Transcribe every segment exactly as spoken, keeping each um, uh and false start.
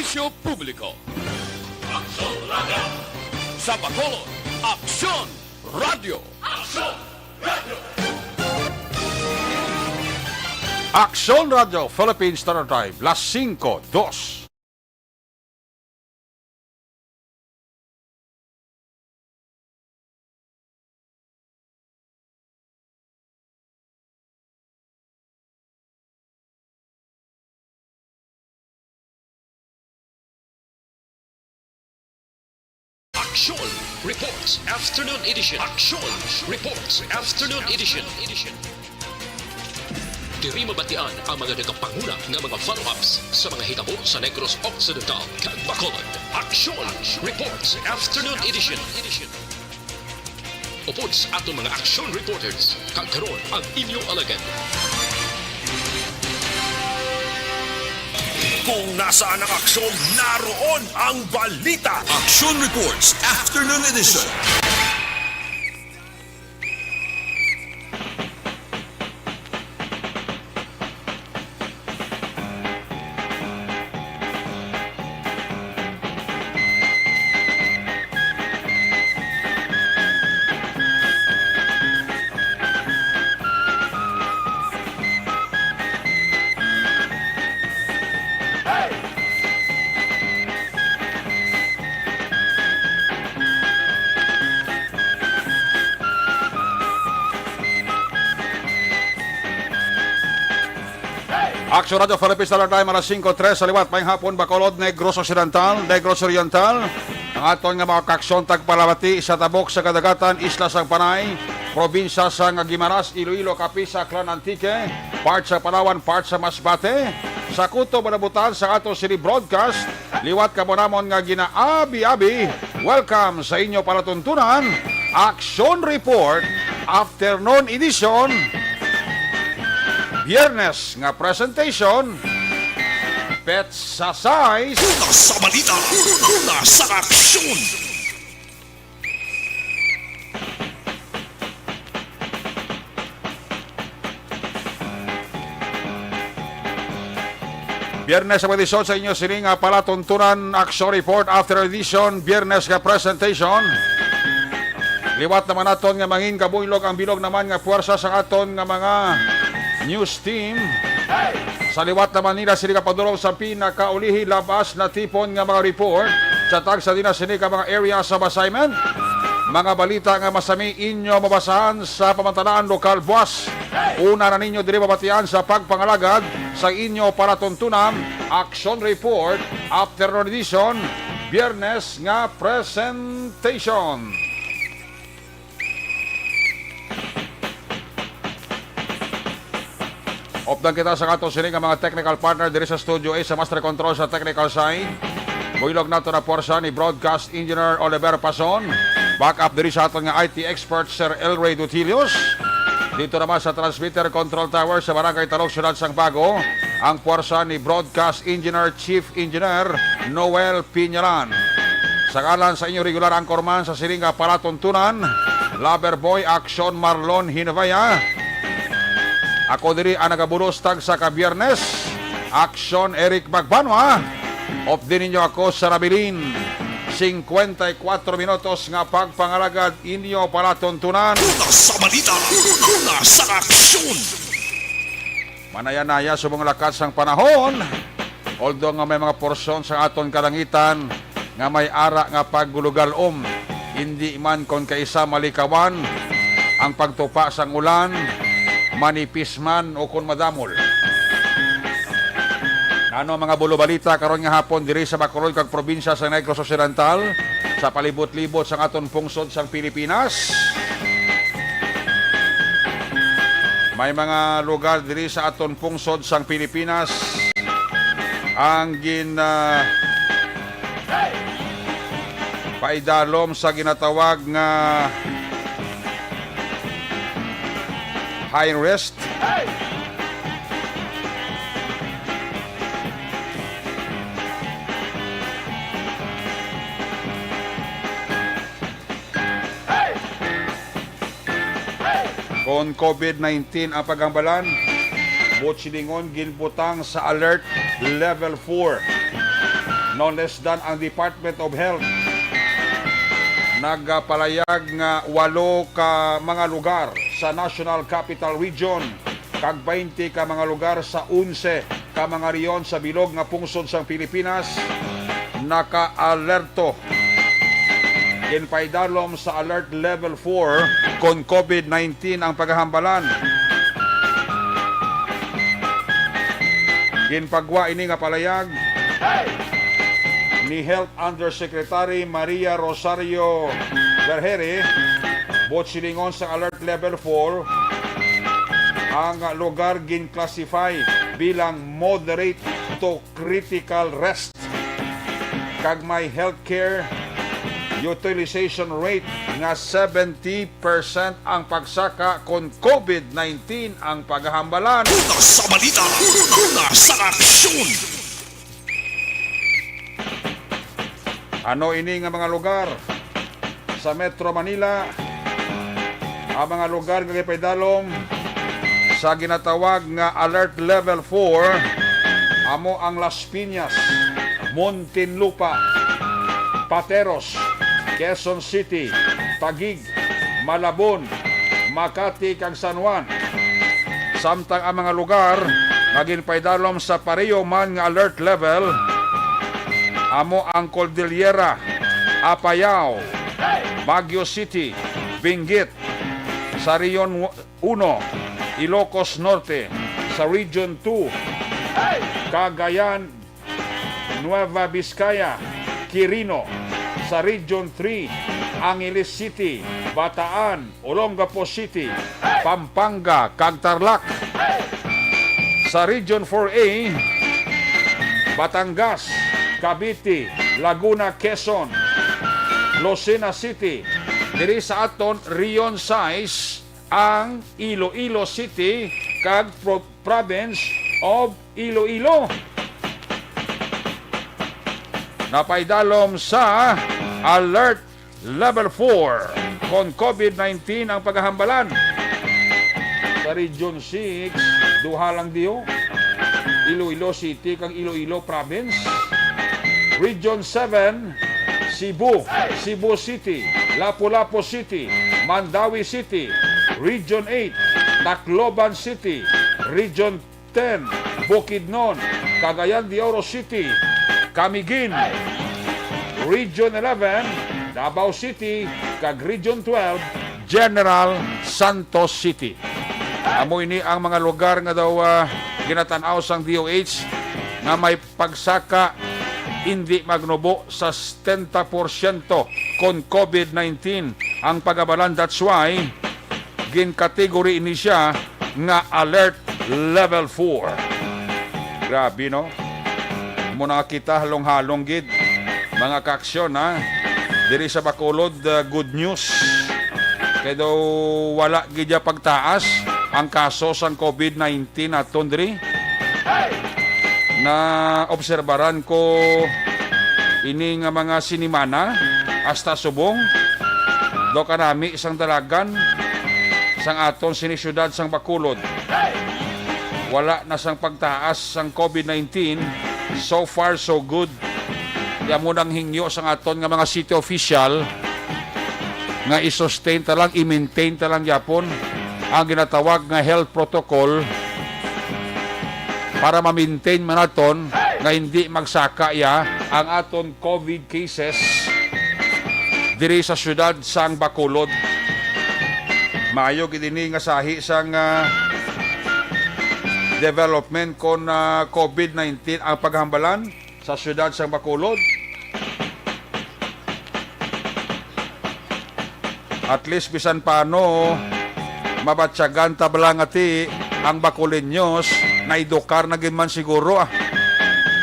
Serbisyo publiko. Aksyon Radio. Sa Bacolod, Aksyon Radio. Aksyon Radio. Aksyon Radio Philippine Standard Time, las singko dos. Action Reports Afternoon Edition. Action Reports Afternoon Edition. Diri mabatian ang mga nagapanguna nga mga follow-ups sa mga hitabo sa Negros Occidental kag Bacolod. Action Reports Afternoon Edition. Upod sa aton mga action reporters, kag karon ang inyo alagad. Kung nasaan ang aksyon, naroon ang balita. Action Reports Afternoon Edition. Aksyon Radio Philippines Standard Time, alas singko tres sa liwat. Maayong hapon, Bacolod, Negros Occidental, Negros Oriental. Ang aton nga mga kaaksyon tagpalamati sa tabok sa kadagatan, isla sang Panay, probinsya sang Guimaras, Iloilo, Capiz, Aklan, Antique, part sa Palawan, part sa Masbate, sa kutob nga nabutan sa ato sini broadcast, liwat kamo namon nga ginaabi-abi. Welcome sa inyo palatuntunan, Action Report, Afternoon Edition, Biyernes nga presentation, Pet sa Size. Una sa balita, una sa aksyon. Biyernes sa edisyon sa inyo sining, ah, palatuntunan, Action Report After Edition, Biyernes nga presentation. Liwat naman naton nga mangin kabuylog ang bilog naman nga puwersa sa aton nga mga news team. Sa liwat naman nila sini kapadulong sa pinakaulihi labas natipon nga mga report sa tagsa dina sini ka mga areas of assignment. Mga balita nga masami inyo mabasahan sa pamantalaan lokal buas. Una na ninyo diri mabatian sa pagpangalagad sa inyo palatuntunan, Action Report, Afternoon Edition, Biyernes nga presentation. Updan kita sa ato sini nga mga technical partner diri sa Studio A, sa master control sa technical side. Buylog nato na puwersa ni Broadcast Engineer Oliver Pason. Back up diri sa aton nga I T expert, Sir Elray Dutilios. Dito naman sa transmitter control tower sa Barangay Talog, Siyudad sang Bago, ang puwersa ni Broadcast Engineer Chief Engineer Noel Piñalan. Sa ngalan sa inyo regular anchorman sa sining nga palatuntunan, Lover Boy Action Marlon Hinavaya. Ako diri ang nagabulos tagsa ka Biyernes, Action Eric Magbanwa. Updi ninyo ako sa nabilin. Singkwenta y kuwatro minutos nga pagpangalagad inyo palatuntunan. Una sa balita, una sa aksyon. Manaya-naya subong lakat sang panahon, although nga may mga porsyon sa aton kalangitan nga may ara nga paggulugalom, indi man kon kaisa malikawan ang pagtupa sang ulan, manipis man o kon madamol. Nano ang mga bulo balita karon nga hapon diri sa Bacolod kag probinsya sa Negros Occidental, sa palibot-libot sang aton pungsod sang Pilipinas? May mga lugar diri sa aton pungsod sang Pilipinas ang gin, ah, paidalom sa ginatawag nga high risk. Kon COVID nineteen ang paghambalan, buot silingon ginbutang sa alert level four. No less than ang Department of Health nagpalayag nga walo ka mga lugar sa National Capital Region kag twenty ka mga lugar sa onse ka mga rehiyon sa bilog nga pungsod sang Pilipinas naka-alerto. Ginpaidalom sa Alert Level four kon COVID nineteen ang paghambalan. Ginpagwa ini nga palayag ni Health Undersecretary Maria Rosario Vergere. Buot silingon sa Alert Level four, ang lugar gin-classify bilang moderate to critical risk kag may healthcare utilization rate nga seventy percent ang pagsaka kon COVID nineteen ang paghambalan. Una sa balita, una sa aksyon. Ano ini nga mga lugar? Sa Metro Manila, ang mga lugar nga gipaidalom sa ginatawag nga Alert Level four amo ang Las Piñas, Muntinlupa, Pateros, Quezon City, Taguig, Malabon, Makati, kag San Juan. Samtang ang mga lugar nga ginpaidalom sa pareho man nga alert level amo ang Cordillera, Apayao, Baguio City, Benguet, sa Region uno, Ilocos Norte, sa Region two, Cagayan, Nueva Vizcaya, Quirino, sa Region three, Angeles City, Bataan, Olongapo City, Pampanga, kag Tarlac. Sa Region four A, Batangas, Cavite, Laguna, Quezon, Lucena City. Diri sa aton Region six, ang Iloilo City kag pro-, Province of Iloilo. Napaidalom sa Alert Level four kon COVID nineteen ang paghambalan. Sa Region six, duha lang diyo, Iloilo City kag Iloilo Province. Region seven, Cebu, Cebu City, Lapu-Lapu City, Mandaue City. Region eight, Tacloban City. Region ten, Bukidnon, Cagayan de Oro City, Camiguin. Region eleven, Davao City, kag Region twelve, General Santos City. Amo ini ang mga lugar nga daw, ah, ginatan-aw sang D O H nga may pagsaka indi magnubo sa setenta porsyento kon COVID nineteen ang pagabalan. That's why gin-category ini siya nga alert level four. Grabe, no? Mo na kita halong-halong gid, mga kaaksyon, ha? Diri sa Bacolod, uh, good news. Kay daw wala gid ya pagtaas ang kaso sang COVID nineteen naton diri. Na obserbaran ko ini nga mga sinimana hasta subong daw kanami sang dalagan sang aton sini syudad sang Bacolod. Wala na sang pagtaas sang COVID nineteen. So far, so good. Di amo nang hingyo sang aton nga mga city official nga i-sustain ta lang, i-maintain ta lang gyapon ang ginatawag nga health protocol para ma-maintain man naton nga hindi magsaka ya ang aton COVID cases diri sa siyudad sang Bacolod. Maayo gid ini nga sahi sang, ah, development kon, ah, COVID nineteen ang paghambalan sa siyudad sang Bacolod. At least, bisan paano, mabatyagan ta bala nga ti ang Bacoleños naedukar na gid man siguro, ah.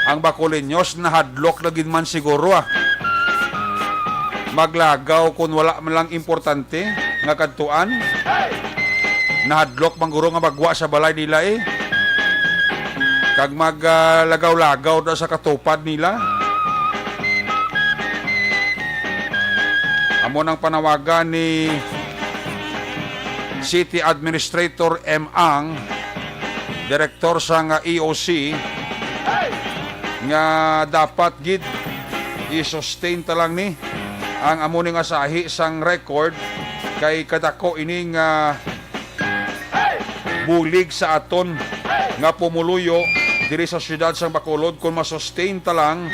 Ang Bacoleños nahadlok na gid man siguro, ah. Maglagaw kun wala man lang importante nga kadtuan. Nahadlok man guro nga magwa sa balay nila, eh. Kag mag, ah, lagaw-lagaw na sa katupad nila. Amo nang panawagan ni City Administrator M. Ang, direktor sang E O C, nga dapat gid I-sustain ta lang ni ang amo ni nga sahi sang record, kay kadako ini nga bulig sa aton nga pumuluyo diri sa siyudad sang Bacolod, kung ma-sustain ta lang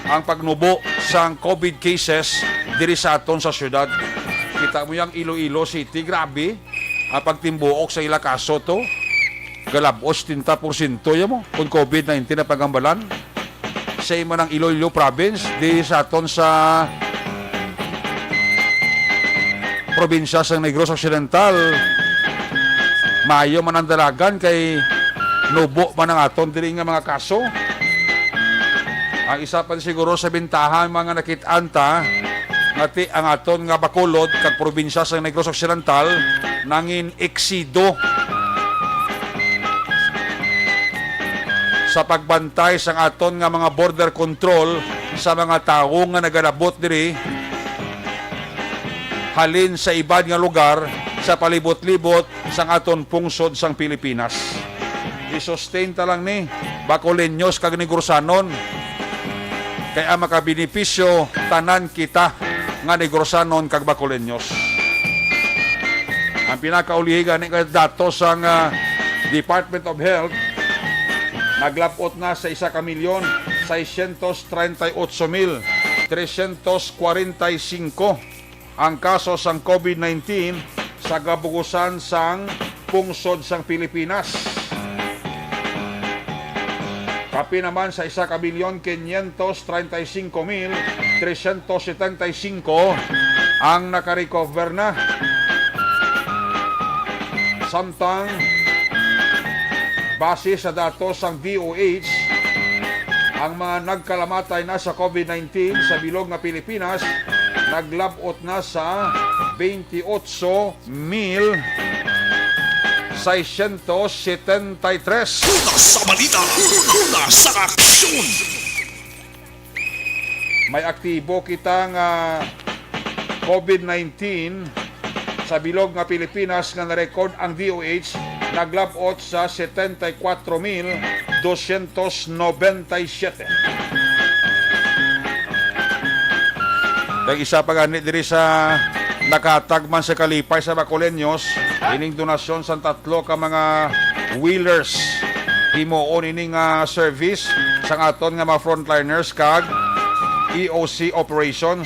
ang pagnubo sang COVID cases diri sa aton sa siyudad. Kita mo yang Iloilo City, grabe ang pagtimbuok sa ila kaso to. Galab-os setenta porsyento ya mo kung COVID nineteen ang pagambalan. Sa imo ng Iloilo Province, di sa aton sa probinsya sang Negros Occidental, maayo man ang dalagan kay nubo man ang aton diri nga mga kaso. Ang isa pa siguro sa bintaha, mga nakit-an ta, nga ti ang aton nga Bacolod kag probinsya sang Negros Occidental nangin eksido sa pagbantay sang aton nga mga border control sa mga tawo nga nagalabot diri halin sa iban nga lugar sa palibot-libot sang aton pungsod sang Pilipinas. I-sustain ta lang ni, Bacoleños kag Negrusanon, kay ang makabenepisyo tanan kita nga Negrusanon kag Bacoleños. Ang pinakaulihi gani nga datos sang, ah, Department of Health, naglab-ot na sa isa ka milyon seiscientos treinta y ocho mil trescientos cuarenta y cinco ang kaso sang COVID nineteen sa kabugusan sang pungsod sang Pilipinas. Kapin naman sa isa ka milyon quinientos treinta y cinco mil trescientos setenta y cinco ang nakarecover na. Samtang, base sa datos sang D O H, ang mga nagkalamatay na sa COVID nineteen sa bilog nga Pilipinas naglab-ot na sa twenty-eight mil seiscientos setenta y tres. Una sa balita, una sa aksyon. May aktibo kita nga COVID nineteen sa bilog nga Pilipinas nga na-record ang D O H, naglab-ot sa setenta y cuatro mil doscientos noventa y siete. Kag isa pa gani diri sa nakahatag man sa kalipay sa Bacoleños, ining donasyon sang tatlo ka mga wheelers. Himuon ini nga service sang aton nga mga frontliners kag E O C operations.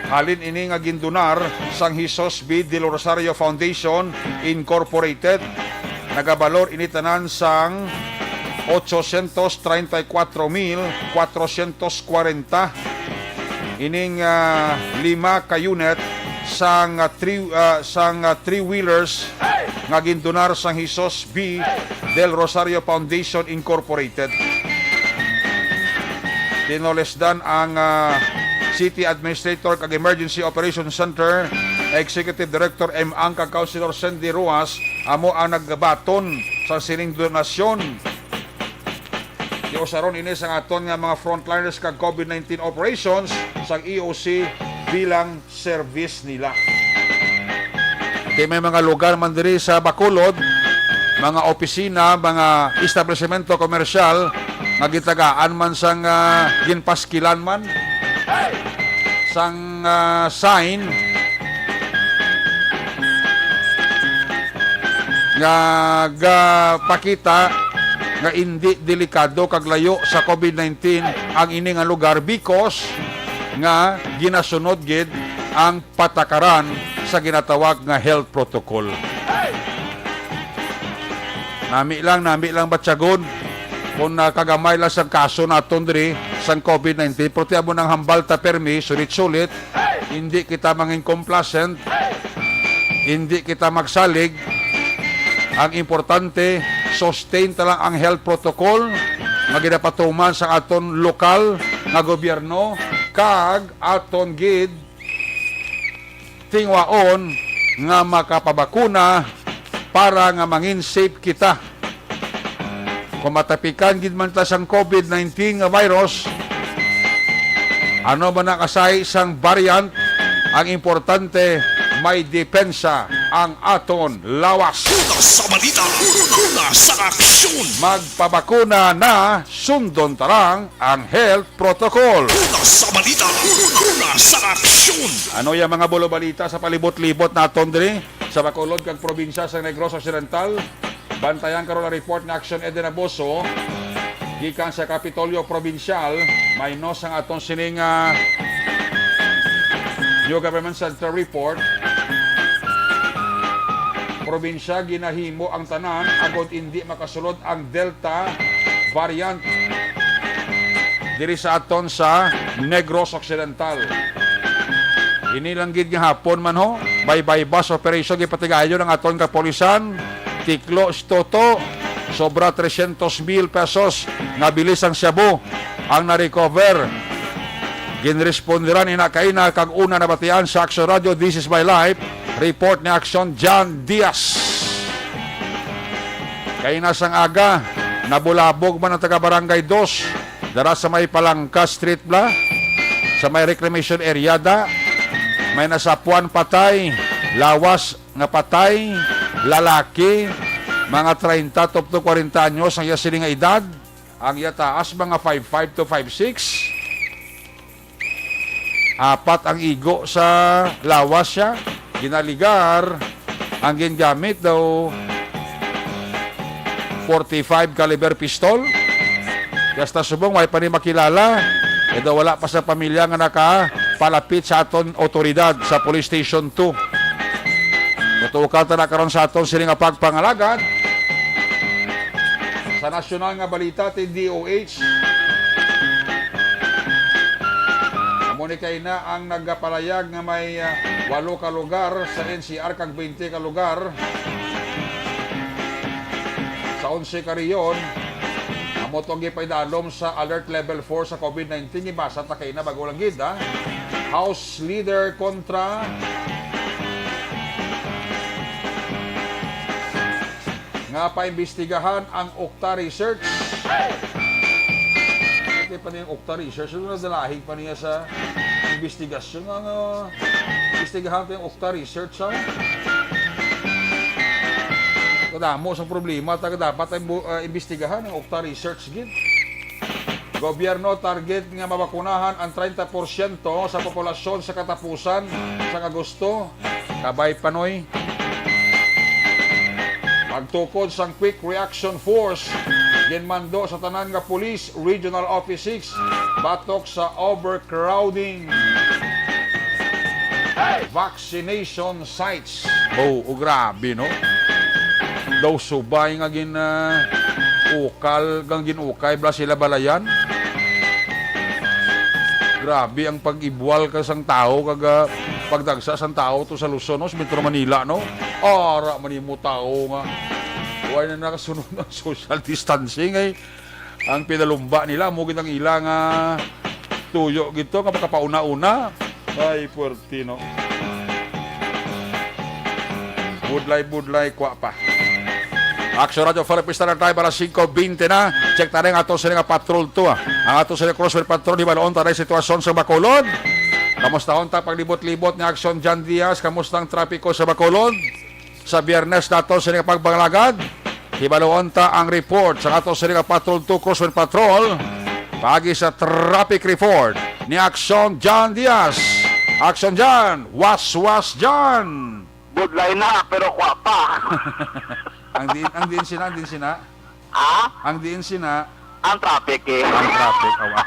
Halin ini nga gindonar sang Jesus B. Del Rosario Foundation Incorporated. Nagabalor ini tanan sang ochocientos treinta y cuatro mil cuatrocientos cuarenta. Ining, ah, lima ka unit sang, ah, three, ah, sang, ah, three-wheelers nga gindonar sang Jesus B. Del Rosario Foundation Incorporated. Tinulesdan ang, ah, City Administrator kag Emergency Operations Center Executive Director M. Ang kag Councilor Sandy Ruas amo ang nagbaton sa sining donasyon. Giusaron ini sang aton nga mga frontliners kag COVID nineteen operations sang E O C bilang service nila. Di may mga lugar man diri sa Bacolod, mga opisina, mga establishmento komersyal nga gitagaan man sang, ah, ginpaskilan man sang, ah, sign nga gapakita nga indi delikado kag layo sa COVID nineteen ang ini nga lugar because nga ginasunod gid ang patakaran sa ginatawag nga health protocol. Nami lang, nami lang batyagon kung nakagamay lang sang kaso naton diri sang COVID nineteen, pero ti amo nang hambal ta permi, sulit-sulit, hindi kita mangin complacent, hindi kita magsalig. Ang importante, sustain ta lang ang health protocol nga ginapatuman sa aton lokal nga gobyerno kag aton gid tingwaon nga makapabakuna para nga mangin safe kita. Kung matapikan gid man ta sang COVID nineteen nga virus, ano man ang asay sang variant, ang importante may depensa ang aton lawas. Una sa balita, una sa aksyon. Magpabakuna na, sundon tarang ang health protocol. Una sa balita, una sa aksyon. Ano yung mga bulo-balita sa palibot-libot naton diri sa Bacolod kag probinsya sa Negros Occidental? Bantayan karon ang report ni Action Eden Aboso gikan sa Kapitolyo Probinsyal. Minus ang aton sining, ah, New Government Center report. Probinsya, ginahimo ang tanan agod indi makasulod ang Delta variant diri sa aton sa Negros Occidental. Ini lang gid nga hapon man ho, may buy-bust operation gipatigayon ang aton kapulisan. Tiklo stoto, sobra trescientos mil pesos nga bili sang shabu ang na-recover. Ginresponderan ina kaina kag una nabatian sa Action Radio, This Is My Life, report ni Action John Diaz. Kaina sang aga, nabulabog man ang taga Barangay Dos, dara sa may Palangka Street bla, sa may reclamation area da. May nasapuan patay, lawas nga patay, lalaki, mga treinta to, to kwarenta anyos ang iya sini nga edad. Ang iya taas, mga five five to five six. Apat ang igo sa lawas siya. Ginaligar ang gingamit daw forty-five caliber pistol. Hasta subong, may pa ni makilala. E daw wala pa sa pamilya nga nakapalapit sa aton otoridad sa Police Station two. Tutukan ta na karon sa aton sini nga pagpangalagad sa nasyonal nga balita ti D O H. Amo ni kaina ang nagapalayag nga may, ah, walo ka lugar sa N C R kag twenty ka lugar sa onse ka rehiyon. Amo to ang gipaidalom sa Alert Level four sa COVID nineteen. Gibasa ta kaina bago lang gid, ha. House Leader kontra nga paimbestigahan ang Okta Research. Ito pa niya ang Okta Research. Ano na dalahig pa niya sa investigasyon? Ang, ah, imbestigahan pa yung Okta Research, ha? Kadamo sa problema, taga dapat ay bu-, ah, imbestigahan ang Okta Research, gid. Gobyerno target nga mabakunahan ang treinta porsyento sa populasyon sa katapusan sang Agosto. Kabay panoy. Pagtukod sang Quick Reaction Force, ginmando sa tanan nga police, Regional Office six, batok sa overcrowding vaccination sites. Oh, oh, grabe, no? Daw subay nga gin, ah, ukal, kang gin-ukay, bala sila balayan. Grabe ang pag-ibwal ka sang tawo, kag, ah, pagdagsa sang tawo to sa Luzon, no? Sa Metro Manila, no? Ara man nimo tawo nga. Wala na nakasunod ang social distancing, ay. Ang pinalumba nila, amo gid ang ila nga tuyo gid to, nga makapauna-una. Ay, puwerte, no? Budlay, budlay, kwa pa. Action Radio Philippines Standard Time, alas singko bente na. Check tayo ang ato sila nga patrol to, ah. Ang ato sila crossfire patrol, hibaluon tayo ang sitwasyon sa Bacolod. Kamustahon ta paglibot-libot ni Action John Diaz? Kamusta ang trapiko sa Bacolod? Sa Biyernes nato sini nga pagpangalagad, hibaluon ta ang report sa ato sini nga Patrol two Crosswind Patrol paagi sa traffic report ni Action John Diaz. Action John, waswas John. Budlay na, pero kwa pa. Ang diin, ang diin sina, ang diin sina? Ah? Ang diin sina? Ang traffic, eh. Ang traffic, awa.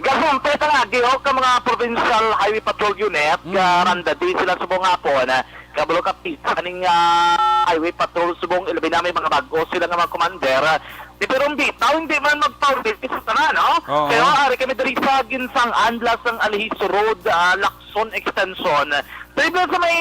Gasumpay ta lagi, oh, ka mga Provincial Highway Patrol Unit, Mm. ka randa di sila subong hapon, ah, kabalo ka pisa ning, ah, Highway Patrol subong, ilabi na may mga bag-o sila nga mga commander. Di pero ang bitaw, hindi man magpauli sa tanan, no? Oo. Pero ari kami diri sa Ginsangan, Lasang Alhis Road, ah, Lacson Extension. Diri ba sa may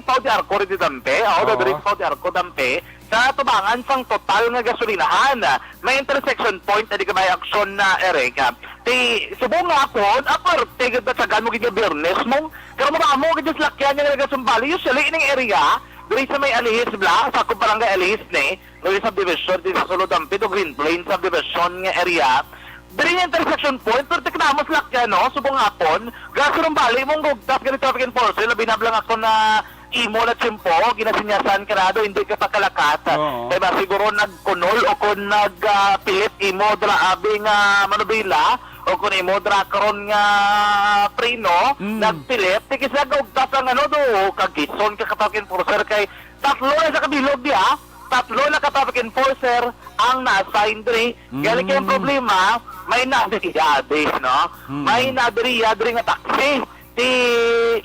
Pau de Arco, diri dampe? Oo, Oo. Diri sa Pau de Arco, dampe. Sa tubangan sang Total nga gasolinahan, may intersection point na di ka may aksyon na, Eric. Ti, subong nga ako, aparte gid batyagan mo gid nga Biyernes mong, pero mabamo gid sa lakyan nga nagasumbali. Usually, ining area, diri sa may Alihis Bla, sa akong barangay Alihis ni, Luis Subdivision, di sa Sulod Ampid o Green Plain Subdivision nga area. Diri nga intersection point, pero tiknamos lakyan, no? Subong hapon, gasumbali mong gugtas gani traffic enforcer, labi na lang ako na imo na tiyempo, ginasinyasan ka na do, hindi ka pakalakat. Oo. Kay ba siguro nagkunol o kung nag, ah, pilit imo dra abi nga manubila, o kung imo dra karon nga preno, Mm. nagpilit, di kasi nagaugtas ang ano do, kagison ka ka traffic enforcer kay tatlo na sa kabilog di, ah. Tatlo na ka traffic enforcer ang na-assign diri. Gani kay ang Mm. problema, may nadiri abi, no? Mm. May nadiri, ah, diri nga taxi. Di,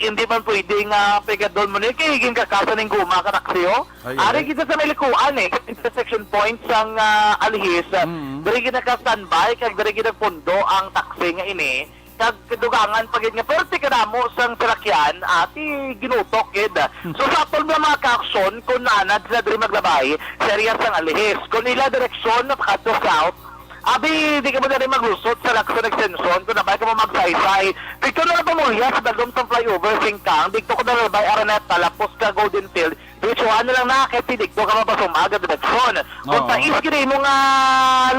hindi man pwede nga pegadon mo ni kay higin ka kasa ning guma ka taxi, oh. Ay, Ari ay. kita sa may likuan, eh, intersection point sang, ah, Alihis. Mm. Diri gid naka-standby kag diri gid nagpundo ang taxi nga ini. Kag dugangan pa gid nga perte kadamo sang salakyan, ati ginutok gid. So, sa aton nga mga kaaksyon, kung naanad sila diri maglabay sa area sang Alihis, kung ila direksyon na pakadto south, abi, di ka mo diri maglusot sa Lacson Extension, kung nabay ka mo magsaysay. Dito na lang pamulya sa dalom sang flyover Singkang, dito ko na labay Araneta, lapos ka Golden Field, diretsuhan na lang na, kay dito ka mapasumag ang direksyon. Kung Oo. tais gid imo nga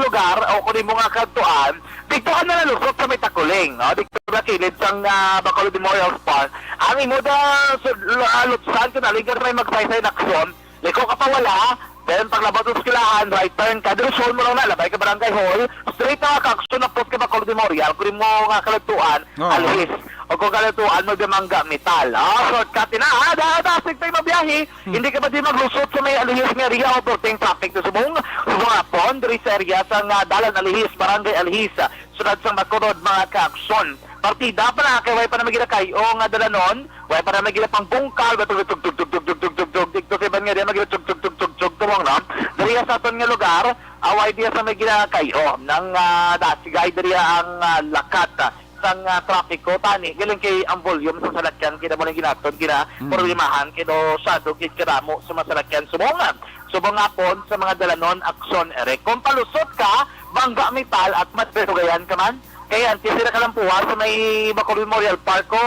lugar, o kung imo nga kadtuan, dito ka na lang lusot sa may Takuling, no? Dito na kilid sang, ah, Bacolod Memorial Park. Ang imo da, su-, lu-, ah, lutsan, kung naligad may magsaysay na aksyon, liko ka pa wala, then paglabot sa eskwelahan, right turn ka, direksyon mo lang na, labay ka Barangay Hall, straight na ka aksyon na post ka Bacolod Memorial, kung imo nga kaladtuan, Oo. Alihis. O kung kaladtuan mo, Damangga Metal. Ah, shortcut na, ha? Dahil tasig tayo mabiyahe, Hmm. hindi ka ba di maglusot sa may Alihis nga area o perting traffic na subong? Subong hapon, diri sa area sa nga Dalan Alihis, Barangay Alihis, Siyudad sang Bacolod, mga kaaksyon. Partida pa na, kay way pa na may ginakayo nga dalanon, way pa na may ginapangbungkal, way pa tug, tug, tug, tug, tug, tug, tug, tug, tug, dito sa iban nga area, may ginatug, tug, tug, tug, tug, tug, tumong, no? Diri sa aton nga lugar, away diya sa may ginakayo, nang, ah, dasigay diri ang, ah, lakat, ah, sang, ah, trapiko, tani, galing kay ang volume sa salakyan, kaya mo lang ginatod, gina, Mm. problemahan, kaya do, sado, gid kadamo sa mga salakyan, sumungan. Subong nga pon sa mga dalanon, aksyon, ere. Kung palusot ka, bangga metal at mas perugayan ka man. Kaya ang tisira ka lang puwa sa may Bacolod Memorial Park ko,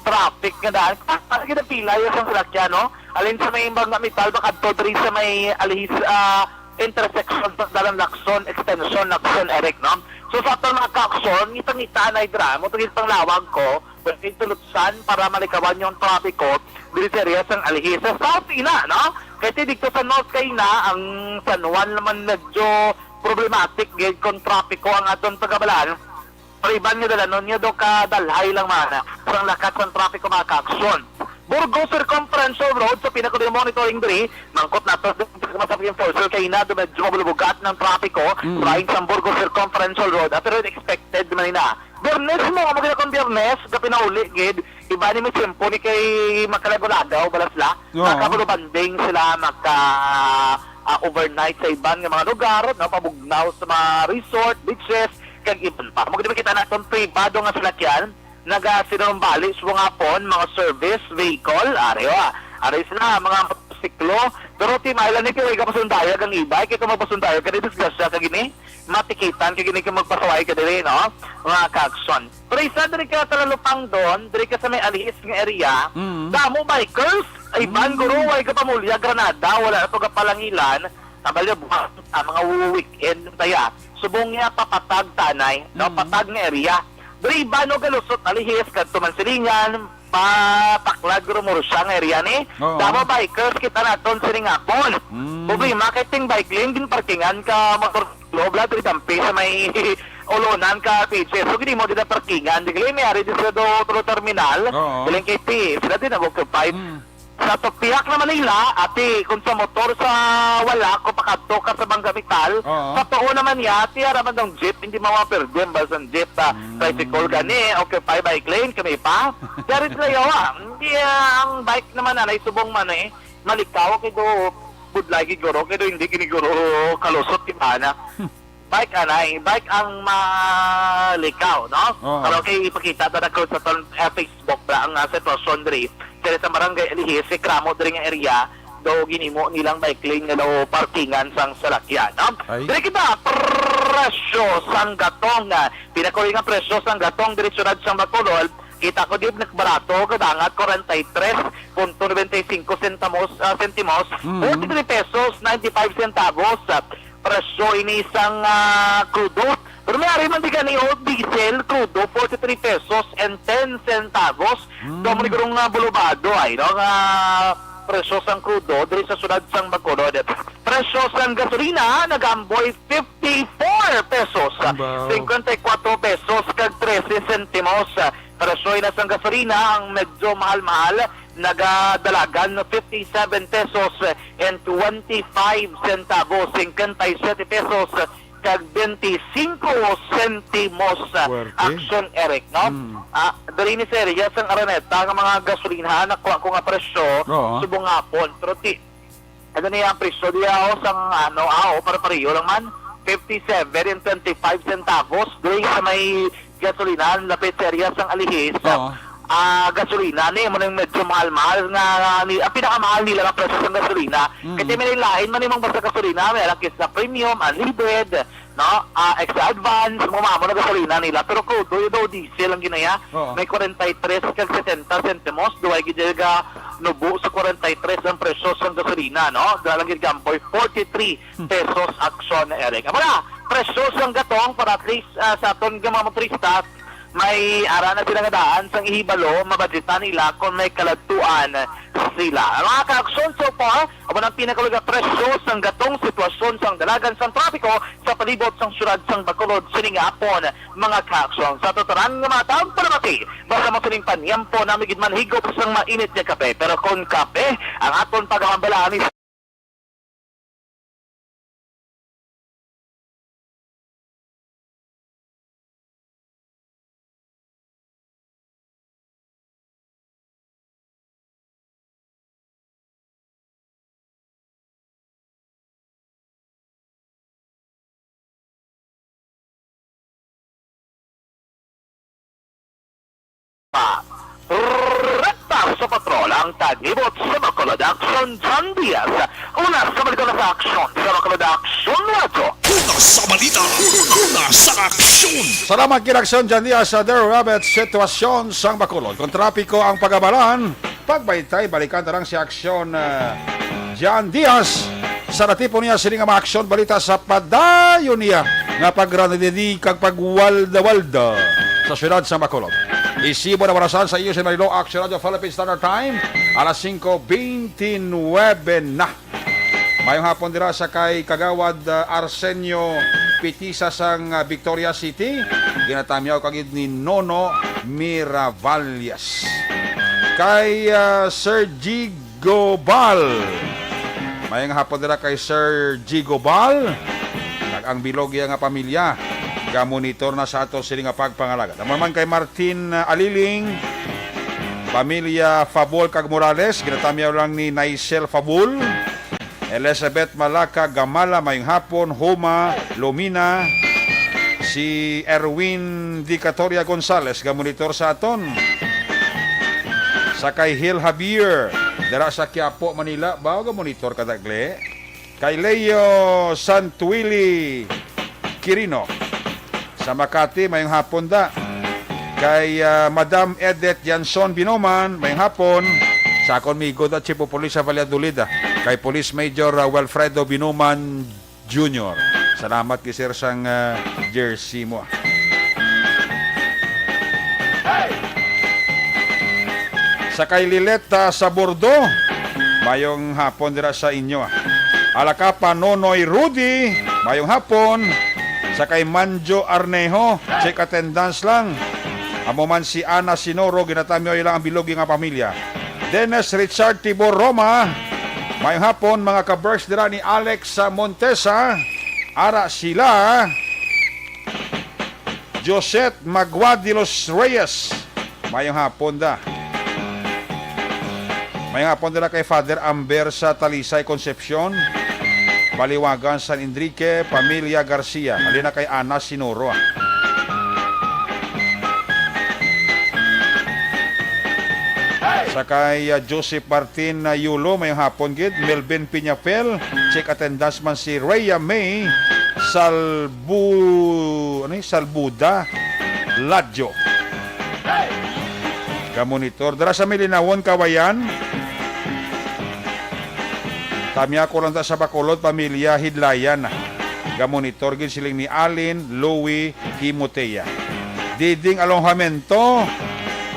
traffic nga daan. Ah, ano gid ang pila yung isang salakyan, no? Alin sa may bangga metal, baka to diri sa may Alihis, ah, intersection sa Dalan Lacson, extension Lacson, Eric, no? So sa aton mga ka-aksyon, ngitang-ngita na hidra, mo tugid pang lawag ko, pwede tulutsan para malikawan yung trapiko, diri sa area sang Alihis. Sa South, ina, no? Kay ti dito sa North kay na, ang San Juan naman medyo problematic gid kung trapiko ang aton pagabalan. Pero iban nga dalanon nga do ka dalhay lang man sang lakat sang trapiko, mga kaaksyon. Burgos Circumferential Road sa pinaka monitoring diri, mangkot nato sa traffic enforcer kay na do medyo mabulubugat ng trapiko Mm. sa lain sang Burgos Circumferential Road. At rin expected man na. Biyernes mo, kamo gid akong Biyernes, ga pinauli gid. Iba ni may tiyempo ni kay makalagaw-lagaw, balas la. Oo. Makabulubanding sila, maka, ah, overnight sa iban nga mga lugar, no? Pabugnaw sa mga resort, beaches, kag iban pa. Mo gid makita naton pribado nga salakyan, nagasinumbali sa mga pon, mga service vehicle, ari, ah. Ari sila, mga motorsiklo. Pero ti mailan ni kay kapasundayag ang e-bike, ito magpasundayag ka, di disgrasya ka gini. Matikitan ka gini kay magpasaway ka diri, no? Mga kaaksyon. Pero isa diri ka Talalupang doon, diri ka sa may Alihis nga area, Mm. damo bikers, ay ban Mm. guro, way ka pamulya, Granada, wala na to gapalangilan, nabalya buwan, ah, mga weekend taya. Subong niya papatag tanay, no? Mm. Patag nga area. Diri ba no galusot Alihis, kadto man silingan, papaklad guro mo siya nga area ni. Oo. Damo bikers kita naton sining hapon. Mm. Problema kay ting bike lane, ginparkingan ka motor Loob lang, diri dampi sa may ulunan ka, P J. So, gini mo din ang parkingan. Di gali, may ari din sila do, tulo terminal. Oo. Galing kay P, sila din nag-occupy. Mm. Sa tupiak na Manila, ati, kung sa motor sa wala, kung pakadto ka sa Bangga Metal, Oo. sa tuo naman niya, ati, ara man ang jeep, hindi mo mapirdi ang bus ng jeep, ah, Mm. tricycle gani, occupy bike lane, kami pa. Dari sila yawa. Hindi, ah, ang bike naman, anay, subong man eh. Malikaw, kay do, budlay, gid, guro, kay do, hindi, gini, guro, kalusot, di ba, na? Bike anay, bike ang malikaw, no? Oo. Pero kay ipakita ta na sa ton, eh, Facebook ba ang, ah, sitwasyon diri. Diri sa Barangay Alihis, si Kramo diri nga area, do ginimo nilang bike lane nga daw parkingan sang salakyan, no? Ay. Diri kita, presyo sang gatong, ah, pinakuli nga presyo sang gatong diri syudad sang Bacolod, kita ko gid nagbarato, kadangat, forty-three point ninety-five centavos, ah, sentimos, Mm. forty-three pesos, ninety-five centavos, ah, presyo ini sang, ah, krudo. Pero may ari man di gani, oh, diesel, krudo, forty-three pesos and ten centavos. Mm. Daw mo ni gurong, ah, bulubado ay, no, nga presyo sang krudo diri sa siyudad sang Bacolod. Presyo sang gasolina nagaamboy fifty-four pesos, Wow. cincuenta y cuatro pesos kag trese sentimos. Presyo na sang gasolina ang medyo mahal-mahal, nagadalagan fifty-seven pesos and twenty-five centavos, cincuenta y siete pesos kag beintisinko sentimos. Fuerte. Action, Eric, no? Mm. Ah, diri ni sa area sang Araneta nga mga gasolina, nakuha ko nga presyo, Oo. subong hapon. Pero ti-, ano niya ang presyo diya, oh, sang, ano, ah, oh, pare-pareho lang man. Fifty-seven and twenty-five centavos. Diri sa may gasolinahan, lapit sa area sang Alihis. Oo. Ah, gasolina ni, mo nang medyo mahal-mahal nga, ni, ang pinakamahal nila nga presyo sang gasolina. Mm. Kasi may lain man imong basta gasolina, may alakis na premium, unleaded, no? Ah, extra advance, mga mamo na gasolina nila. Pero krudo, yun daw, diesel ang ginaya. Oo. May forty-three kag setenta sentimos, duway gid ga nubo sa forty-three ang presyo sang gasolina, no? Dala lang gid gamboy, forty-three pesos, Action, Eric. Amo na, presyo sang gatong para at least, ah, sa aton nga mga motorista, may ara na sila nga daan sang ihibalo, mabadlitan nila kung may kaladtuan sila. Mga ka-aksyon, so far, amo nang pinakaluga presyo sang gatong sitwasyon sang dalagan sang trapiko sa palibot sang siyudad sang Bacolod sining hapon, mga ka-aksyon. Sa tanan nga mga taong palamati, basta mo sining panyampo, nami gid man higop sang mainit nga kape. Pero kung kape ang aton paghambalaan, pa. Rekta sa patrol ang taglibot sa Bacolod Action, John Diaz. Una sa balita na sa Aksyon sa Bacolod Action Radyo. Una sa balita, una sa aksyon. Salamat kay Aksyon John Diaz sa The Rabbit. Sitwasyon sang Bacolod. Kung trapiko ang pagabalan, pagbaytay, balikan ta lang si Aksyon, ah, John Diaz. Sa natipon niya sini nga mga aksyon balita sa padayon niya nga pagranididi kag pagwalda-walda sa siyudad sa Bacolod. Isibo na warasan sa iyo sa Marilo, Action Radio Philippine Standard Time, alas singko beintinuebe na. Mayong hapon dira sa kay Kagawad, ah, Arsenio Pitisa sang, ah, Victoria City. Ginatamyaw kagid ni Nono Miravalles. Kay, ah, Sir Jig Gobal. Mayong hapon dira kay Sir G Gobal. Kag ang bilog iya nga pamilya, gamonitor na sa ato sini nga pagpangalagad. Amo naman kay Martin, uh, Aliling, pamilya Fabol kag Morales, ginatamyaw lang ni Naisel Fabol. Elizabeth Malaka Gamala, mayong hapon. Homa Lumina, si Erwin Dicatoria Gonzales, gamonitor sa aton. Sa kay Hil Javier, dira sa Quiapo, Manila. Ba, gamonitor ka, Dagle? Kay Leo Santuili Quirino, sa Makati, mayong hapon da. Kay, ah, Madam Edith Janson Binoman, mayong hapon. Sa akon migo da, Chief of Police sa Valladolid, ah. Kay Police Major, ah, Wilfredo Binoman Junior. Salamat kay Sir sang, ah, jersey mo, ah. Sa kay Lileta sa Bordo, mayong hapon dira sa inyo, ah. Alakapa Nonoy Rudy, mayong hapon. Sa kay Manjo Arnejo, check attendance lang. Amo man si Ana Sinoro, ginatamyoy lang ang bilog nga pamilya. Dennis Richard Tibor Roma, mayong hapon, mga ka-Berks dira ni Alex sa Montesa. Ara sila. Josette Magua de los Reyes. Mayong hapon da. Mayong hapon dira kay Father Amber sa Talisay, Concepcion. Baliwagan, San Enrique, pamilya Garcia. Halin na kay Ana Sinoro, ah. Sa kay, ah, Joseph Martin, ah, Yulo, mayong hapon gid. Melvin Piñafel, check attendance man si Rhea May Salbu-, ano yun? Salbuda Ladjo. Gamonitor. Dara sa Milinawon, Kawayan. Tamya ko lang ta sa Bacolod, pamilya Hidlayan. Gamonitor gid siling ni Alin, Louie, Timotea. Diding Alojamiento,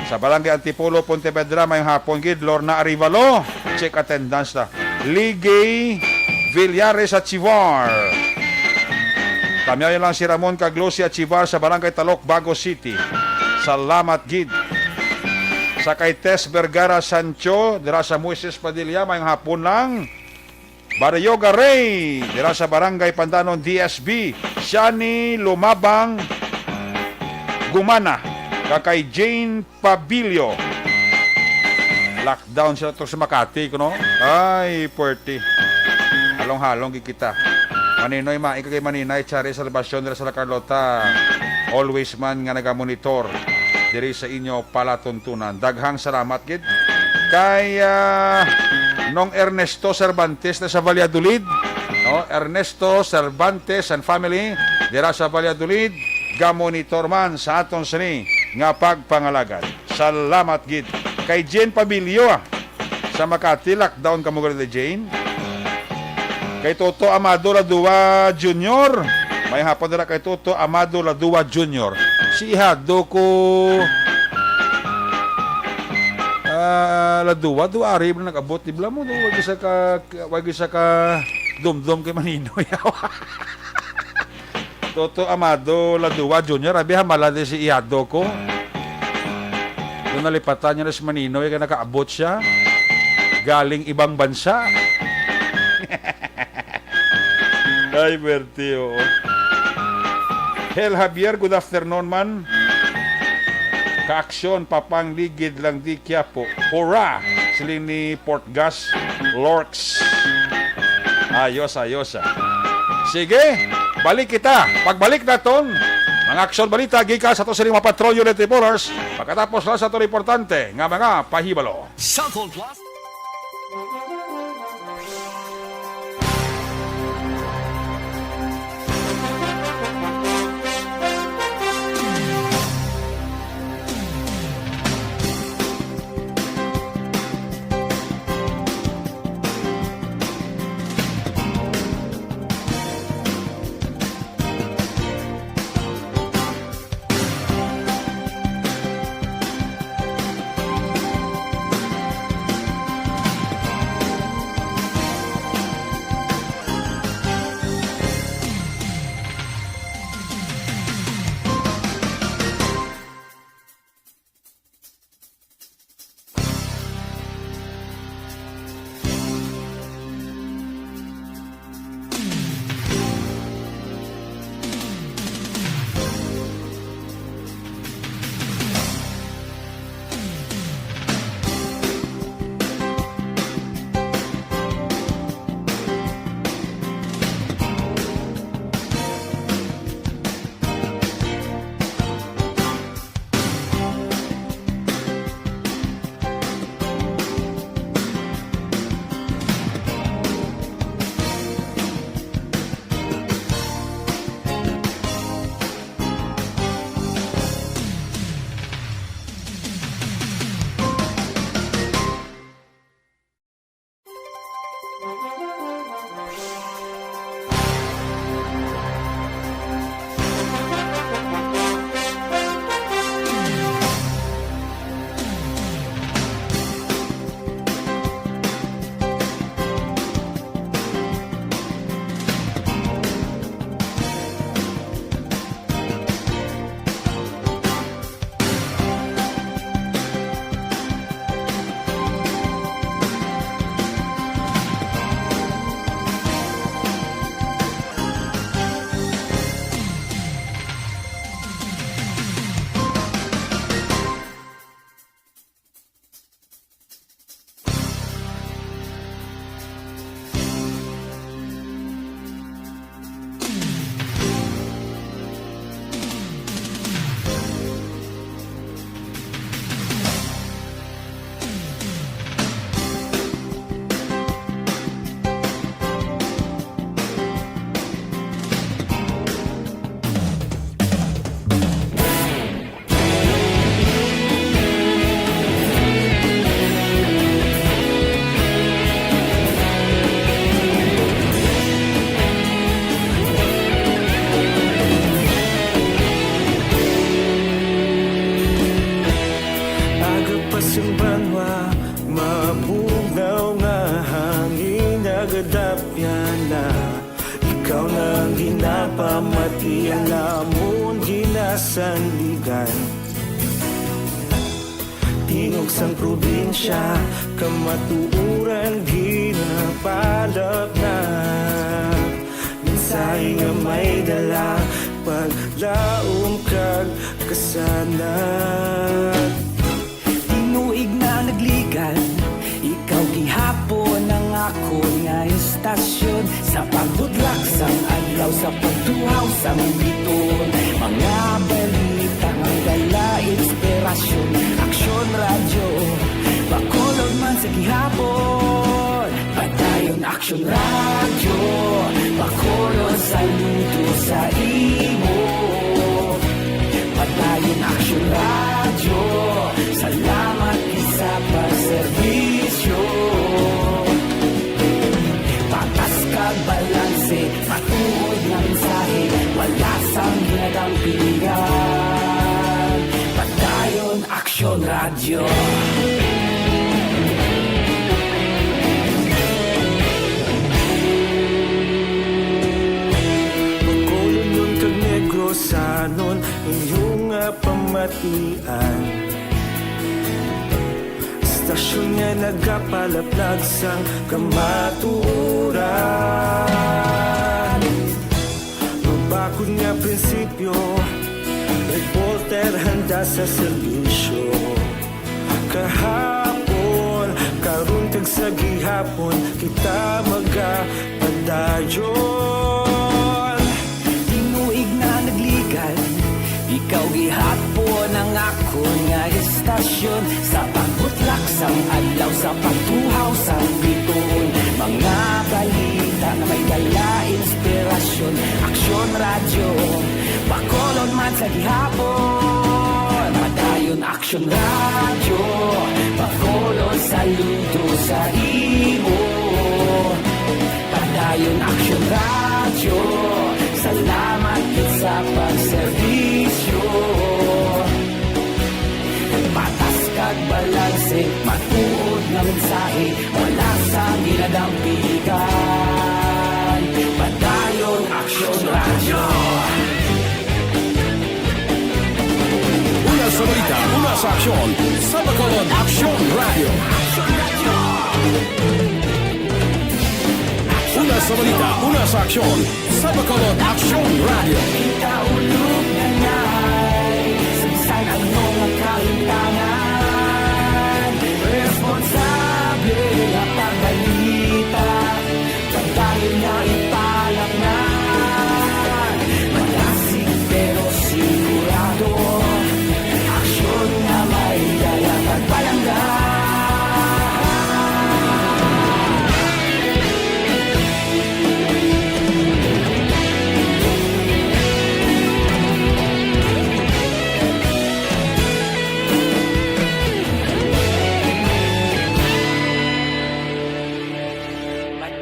Sa Barangay Antipolo, Pontevedra, maayong hapon gid, Lorna Arivalo. Check attendance na. Ligay Villares Achivar. Tamyaw lang si Ramon kag Lucy Achivar sa Barangay Talok, Bago City. Salamat gid. Sa kay Tess Vergara Sancho, dira sa Moises Padilla, maayong hapon lang. Barrio Garay, dira sa Barangay Pandanon, D S B, Shani Lumabang Gumana, kag kay Jane Pabilio. Lockdown sila to sa Makati, kuno? Ay, puwerte. Halong-halong gid kita. Maninoy, maika kay Maninay, Chari Salvacion, dira sa La Carlota. Always man nga nagamonitor diri sa inyo palatuntunan. Daghang salamat gid. Kay, ah, Nong Ernesto Cervantes na sa Valladolid. No? Ernesto Cervantes and family, dira sa Valladolid, gamonitor man sa aton sini nga pagpangalagad. Salamat gid. Kay Jane Pabilio, ah, sa Makati, lockdown kamo gani, Jane. Kay Toto Amado Ladua Junior, may hapon dira kay Toto Amado Ladua Junior. Si Ihado ko, ah, Ladua, Dua, ari na nag-abot, di ba mo? Wa gisa ka, wa gisa ka dumdom kay Maninoy. Toto Amado Ladua Junior, abi, hamala di si Ihado ko. Kung nalipatan niya na si Maninoy, kaya nakaabot siya. Galing ibang bansa. Ay, puwerte, oo. Hel Javier, good afternoon man. Kaaksyon, papangligid lang di Quiapo. Hurra! Siling ni Port Gas, Lorks. Ayos, ayos, ah. Sige, balik kita. Pagbalik naton, mga aksyon balita gikan sa to sining mga patrol unit reporters. Pagkatapos lang sa to importante nga mga pahibalo. Cellphone Plus. Sa banwa, mabugnaw nga hangin nagadapyan na. Ikaw na ang ginapamati, ang amon ginasandigan. Tingog sang probinsya, kamatuoran ginapalapnap. Mensahe nga may dala, paglaom kag kasanag. Tinuig na nagligan, ikaw gihapon ang akon nga istasyon. Sa pagbutlak sang adlaw, sa pagtuhaw sang biton, mga balita nga dala inspirasyon. Aksyon Radyo, Bacolod man sa gihapon. Padayon Aksyon Radyo, Bacolod, saludo sa imo. Padayon Aksyon Radyo, salamat gid sa pagserbisyo. Patas kag balanse, matuod nga mensahe, wala sang ginadampigan. Padayon Aksyon Radyo. Bacolodnon kag Negrosanon, inyo nga pamatian. Istasyon nga nagapalaplag sang kamatuoran. Mabakod nga prinsipyo, reporter handa sa serbisyo. Kahapon, karon kag sa gihapon, kita magapadayon. Tinuig na nagligan, ikaw gihapon ang akon nga istasyon. Sa pagbutlak sang adlaw, sa pagtuhaw sang biton, mga balita nga may dala inspirasyon. Aksyon Radyo, Bacolod man sa gihapon. Padayon Aksyon Radyo, Bacolod, saludo sa imo. Padayon Aksyon Radyo, salamat gid sa pagserbisyo. Patas kag balanse, matuod nga mensahe, wala sang ginadampigan. Padayon Aksyon Radyo. Una sa balita, una sa aksyon, sa Bacolod Aksyon Radyo. Una sa balita, una sa aksyon, sa Bacolod Aksyon Radyo. Kita ulog na ngay, sa bisan ano nga kalimtangan, responsable nga pagbalita, padayon nga ipalapngan. Malasig pero sigurado, aksyon nga may dala kag palangga.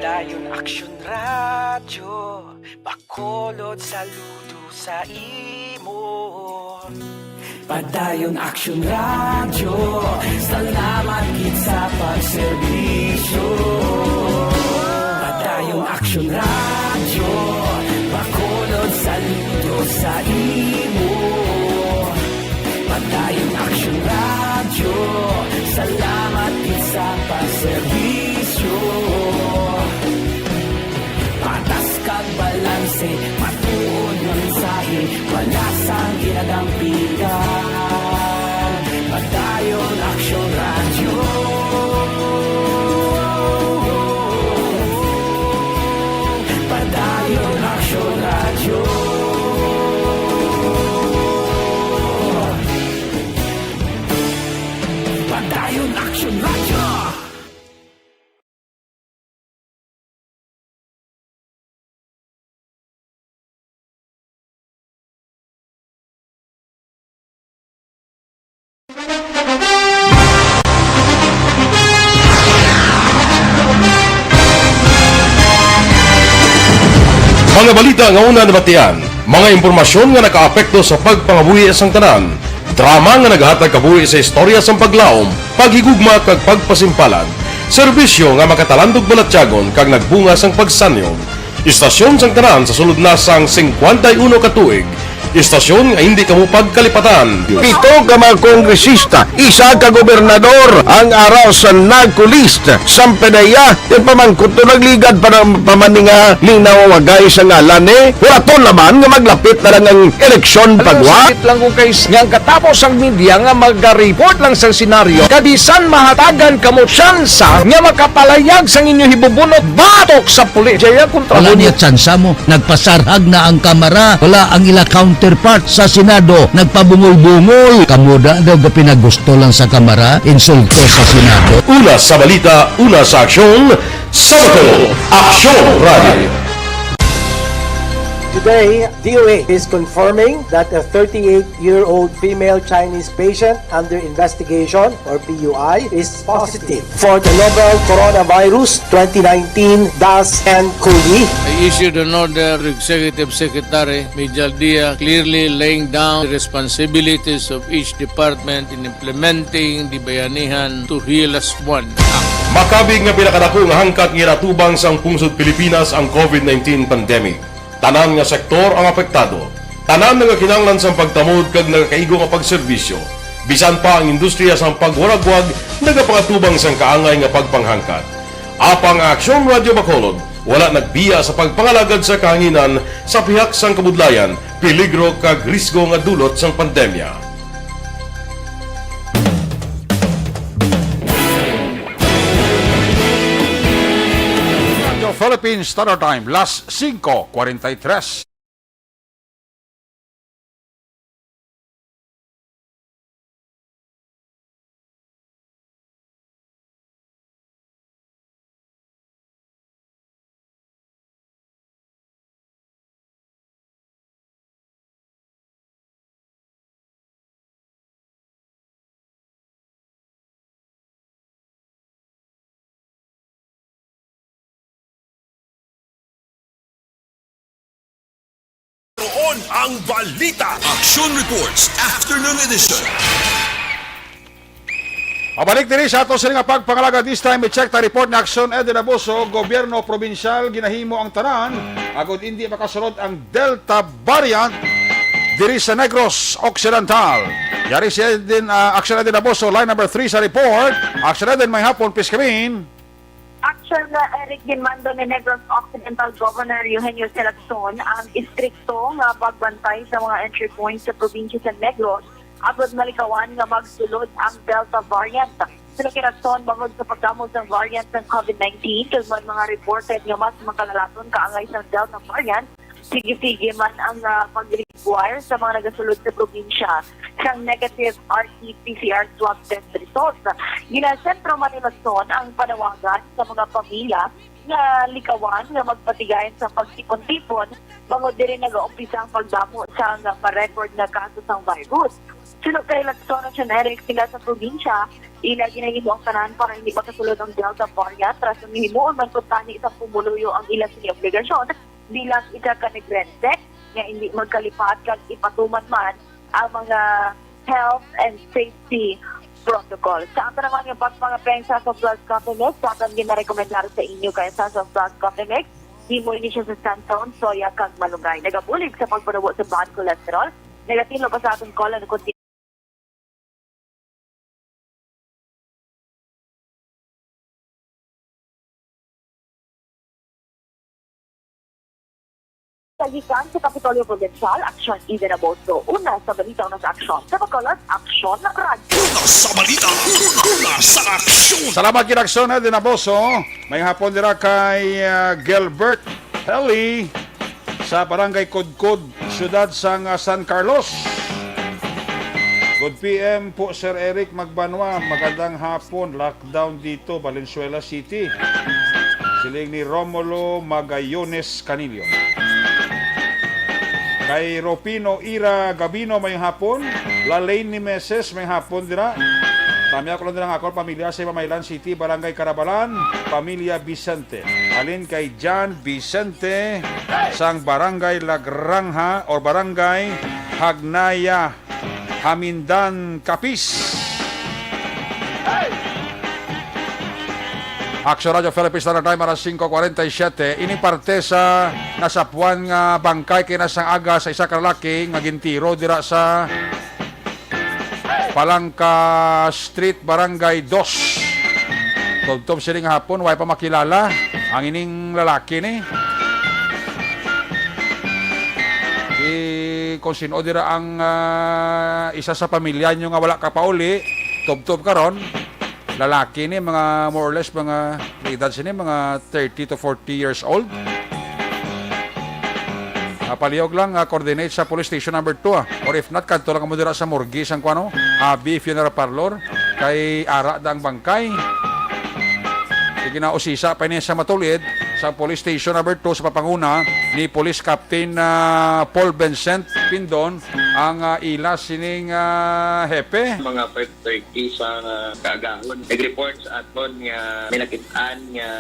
Padayon Aksyon Radyo, Bacolod, saludo sa imo. Padayon Aksyon Radyo, salamat gid sa pagserbisyo. Padayon Aksyon Radyo, Bacolod, saludo sa imo. Padayon Aksyon Radyo, salamat gid sa pagserbisyo. Patas kag balanse, matuod nga mensahe, wala sang ginadampigan. Padayon Aksyon Radyo. Padayon Aksyon Radyo. Padayon Aksyon Radyo. Mga balita nga una nabatian, mga impormasyon nga nakaapekto sa pagpangabuhi sang tanan, Drama nga nagahatag kabuhi sa istorya sang paglaom, paghigugma, kag pagpasimpalan. Serbisyo nga makatalandog balatyagon kag nagbunga sang pagsanyog. Istasyon sang tanan sa sulod na sang singkwenta y uno ka tuig. Istasyon nga hindi kamo pagkalipatan. Pito ka mga kongresista, isa ka gobernador ang ara sa NAGCO list. Sampanaya, yung pamangkot to nagligad pa ng pamaninga ning nawawagay sa ngalan ni Huraton naman nga maglapit na lang ang eleksyon Alam mo, pagwa. Sakit lang kung kay s-, nga ang katapos ang media nga magareport lang sa senaryo, kabisan mahatagan kamo tsansa nga makapalayag sang inyo hibubunot batok sa pulis. Jaya kontra Wala mo niya tsansa mo. Nagpasarhag na ang Kamara. Wala ang ila counterpart sa Senado. Nagpabungol-bungol. Kamo da daw ga pinagusto lang sa Kamara, insulto sa Senado. Una sa balita, una sa aksyon, sa Bacolod, Aksyon Radio. Today, D O A is confirming that a thirty-eight-year-old female Chinese patient under investigation, or P U I, is positive for the novel coronavirus twenty nineteen dash N COVID. I issued an order to Executive Secretary Mijal Dia, clearly laying down the responsibilities of each department in implementing the Bayanihan to Heal Us One Act. Makabig nga pinakadako nga hangkat nga ginatubang sang pungsod Pilipinas ang COVID nineteen pandemic. Tanan nga sektor ang apektado. Tanan nga kinahanglan sang pagtamod kag nagakaigo nga pagserbisyo. Bisan pa ang industriya sang pagwaragwag nagapangatubang sang kaangay nga pagpanghangkat. Apang ang Aksyon Radio Bacolod wala nagbiya sa pagpangalagad sa kahanginan sa pihak sang kabudlayan, peligro kag risgo nga dulot sang pandemya. Radyo Philippine Standard Time, las singko kwarenta y tres. Roon ang balita. Action Reports, Afternoon Edition. Pabalik diri sa ato sini nga pagpangalagad. This time, i-check ta report ni Action Eddie Laboso. Gobyerno probinsyal, ginahimo ang tanan agod indi makasulod ang Delta variant diri sa Negros Occidental. Yari si Edin, ah, Action Edin Abuso, line number three sa report. Action Edin, may hapon, please come in. Action na Eric, ginmando ni Negros Occidental Governor Eugenio Salazon ang istrikto nga pagbantay sa mga entry points sa probinsya sa Negros agod malikawan nga magsulod ang Delta variant. Sa nakirason, bangod sa pagdamo sang variant sang COVID nineteen, kag may mga reported nga mas makalalaton kaangay sang Delta variant, sige-sige man ang, ah, pag-require sa mga nagasulod sa probinsya sang negative R T P C R swab test result. Ginasentro man ni Lacson ang panawagan sa mga pamilya nga likawan nga magpatigayon sa pagtipon-tipon, bangod diri nagaumpisa ang pagdamo sang pa-record nga kaso sang virus. Suno kay Lacson, John Eric, sila sa probinsya, ila ginahimo ang tanan para hindi makasulod ang Delta variant, rason nga himuon man kuntani sa pumuluyo ang ila sini obligasyon bilang isa ka negrense nga hindi magkalipat kag ipatuman man ang mga health and safety protocol. Sa ato naman nga pagpangapen sa Plus Coffee Mix, sa aton ginarekomendar sa inyo kay sa Plus Coffee Mix, himo ini siya sa santon, soya, kag malunggay. Nagabulig sa pagpanubo sa bad cholesterol, nagatino pa sa aton colon, Sa gikan sa Kapitolyo Provincial, Aksyon Eden Abuso. Una sa balita, una sa aksyon. Sa Bacolod, Aksyon Radyo. Una sa balita, una sa aksyon. Salamat gid, Aksyon Eden Abuso. May hapon dira kay, ah, Gilbert Helly sa Barangay Kudkod, siyudad sang, ah, San Carlos. Good P M po, Sir Eric Magbanwa. Magandang hapon. Lockdown dito, Valenzuela City. Siling ni Romulo Magayones Canillo. Kay Rufino Ira Gabino, may hapon. Lalaine Meses, may hapon dira. Tami ako lang dira nga ako, pamilya sa Mamaylan City, Barangay Carabalan, pamilya Vicente. Halin kay John Vicente sang Barangay Lagranja or Barangay Hagnaya. Hamindan, Capiz. Action Radio Philippines, Standard Time, alas singko kwarenta y siyete. Ini parte sa nasapuan nga bangkay kay nasang aga sa isa ka lalaki nga gintiro dira sa Palangka Street, Barangay Dos. Tubtob sini nga hapon, way pa makilala ang ining lalaki ni. Di kung sino dira ang, ah, isa sa pamilya nyo nga wala ka pauli, tubtob karon, lalaki ni, mga more or less, mga edad sini, mga thirty to forty years old. Ah, palihog lang, ah, coordinate sa police station number two, ah. Or if not, kadto lang mo dira sa morgue sang kuno, Abi Funeral Parlor, kay ara da ang bangkay. Sige na, usisa pa ini sa matulid sa police station number two sa papanguna ni Police Captain, ah, Paul Vincent Pindon ang, ah, ila sining, ah, hepe. Mga five thirty sa kaagahon, nag-report sa aton nga may nakit-an nga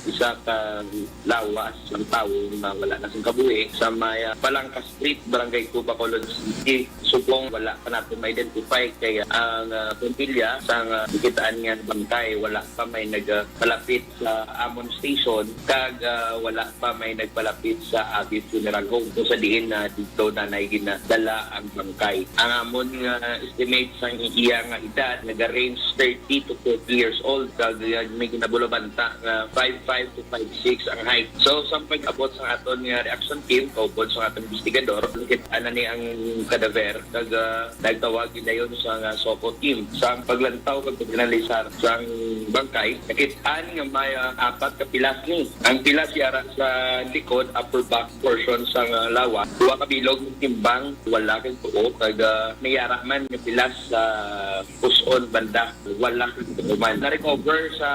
isa ka lawas ang tawo nga wala na sing kabuhi sa may, ah, Palangka Street, Barangay Two, Bacolod City. Subong wala pa natin ma-identify kay ang, ah, pamilya sang, ah, nakitaan nga bangkay, wala pa may nagpalapit sa amon station kag, ah, wala pa may nagpalapit sa Abi Funeral Home kung sa diin na dito na nay ginadala ang bangkay. Ang amon nga estimate sang iya nga edad naga-range thirty to forty years old kag, ah, may ginabulabanta nga five five to five six ang height. So, sa pag-abot sa aton nga reaction team, kaupod sa aton investigador, nakit-an na ni ang kadaver, kag, ah, nagtawag gidayon sa nga SOCO team. Sa paglantaw kag pag-analisar sang bangkay, nakit-an nga may, ah, apat ka pilas ni. Ang pilas yara sa likod, upper back portion sang, ah, lawas, duha ka bilog nagtimbang, wala kag tuo, kag, ah, may yara man nga pilas sa pus-on banda. Wala man. Na-recover sa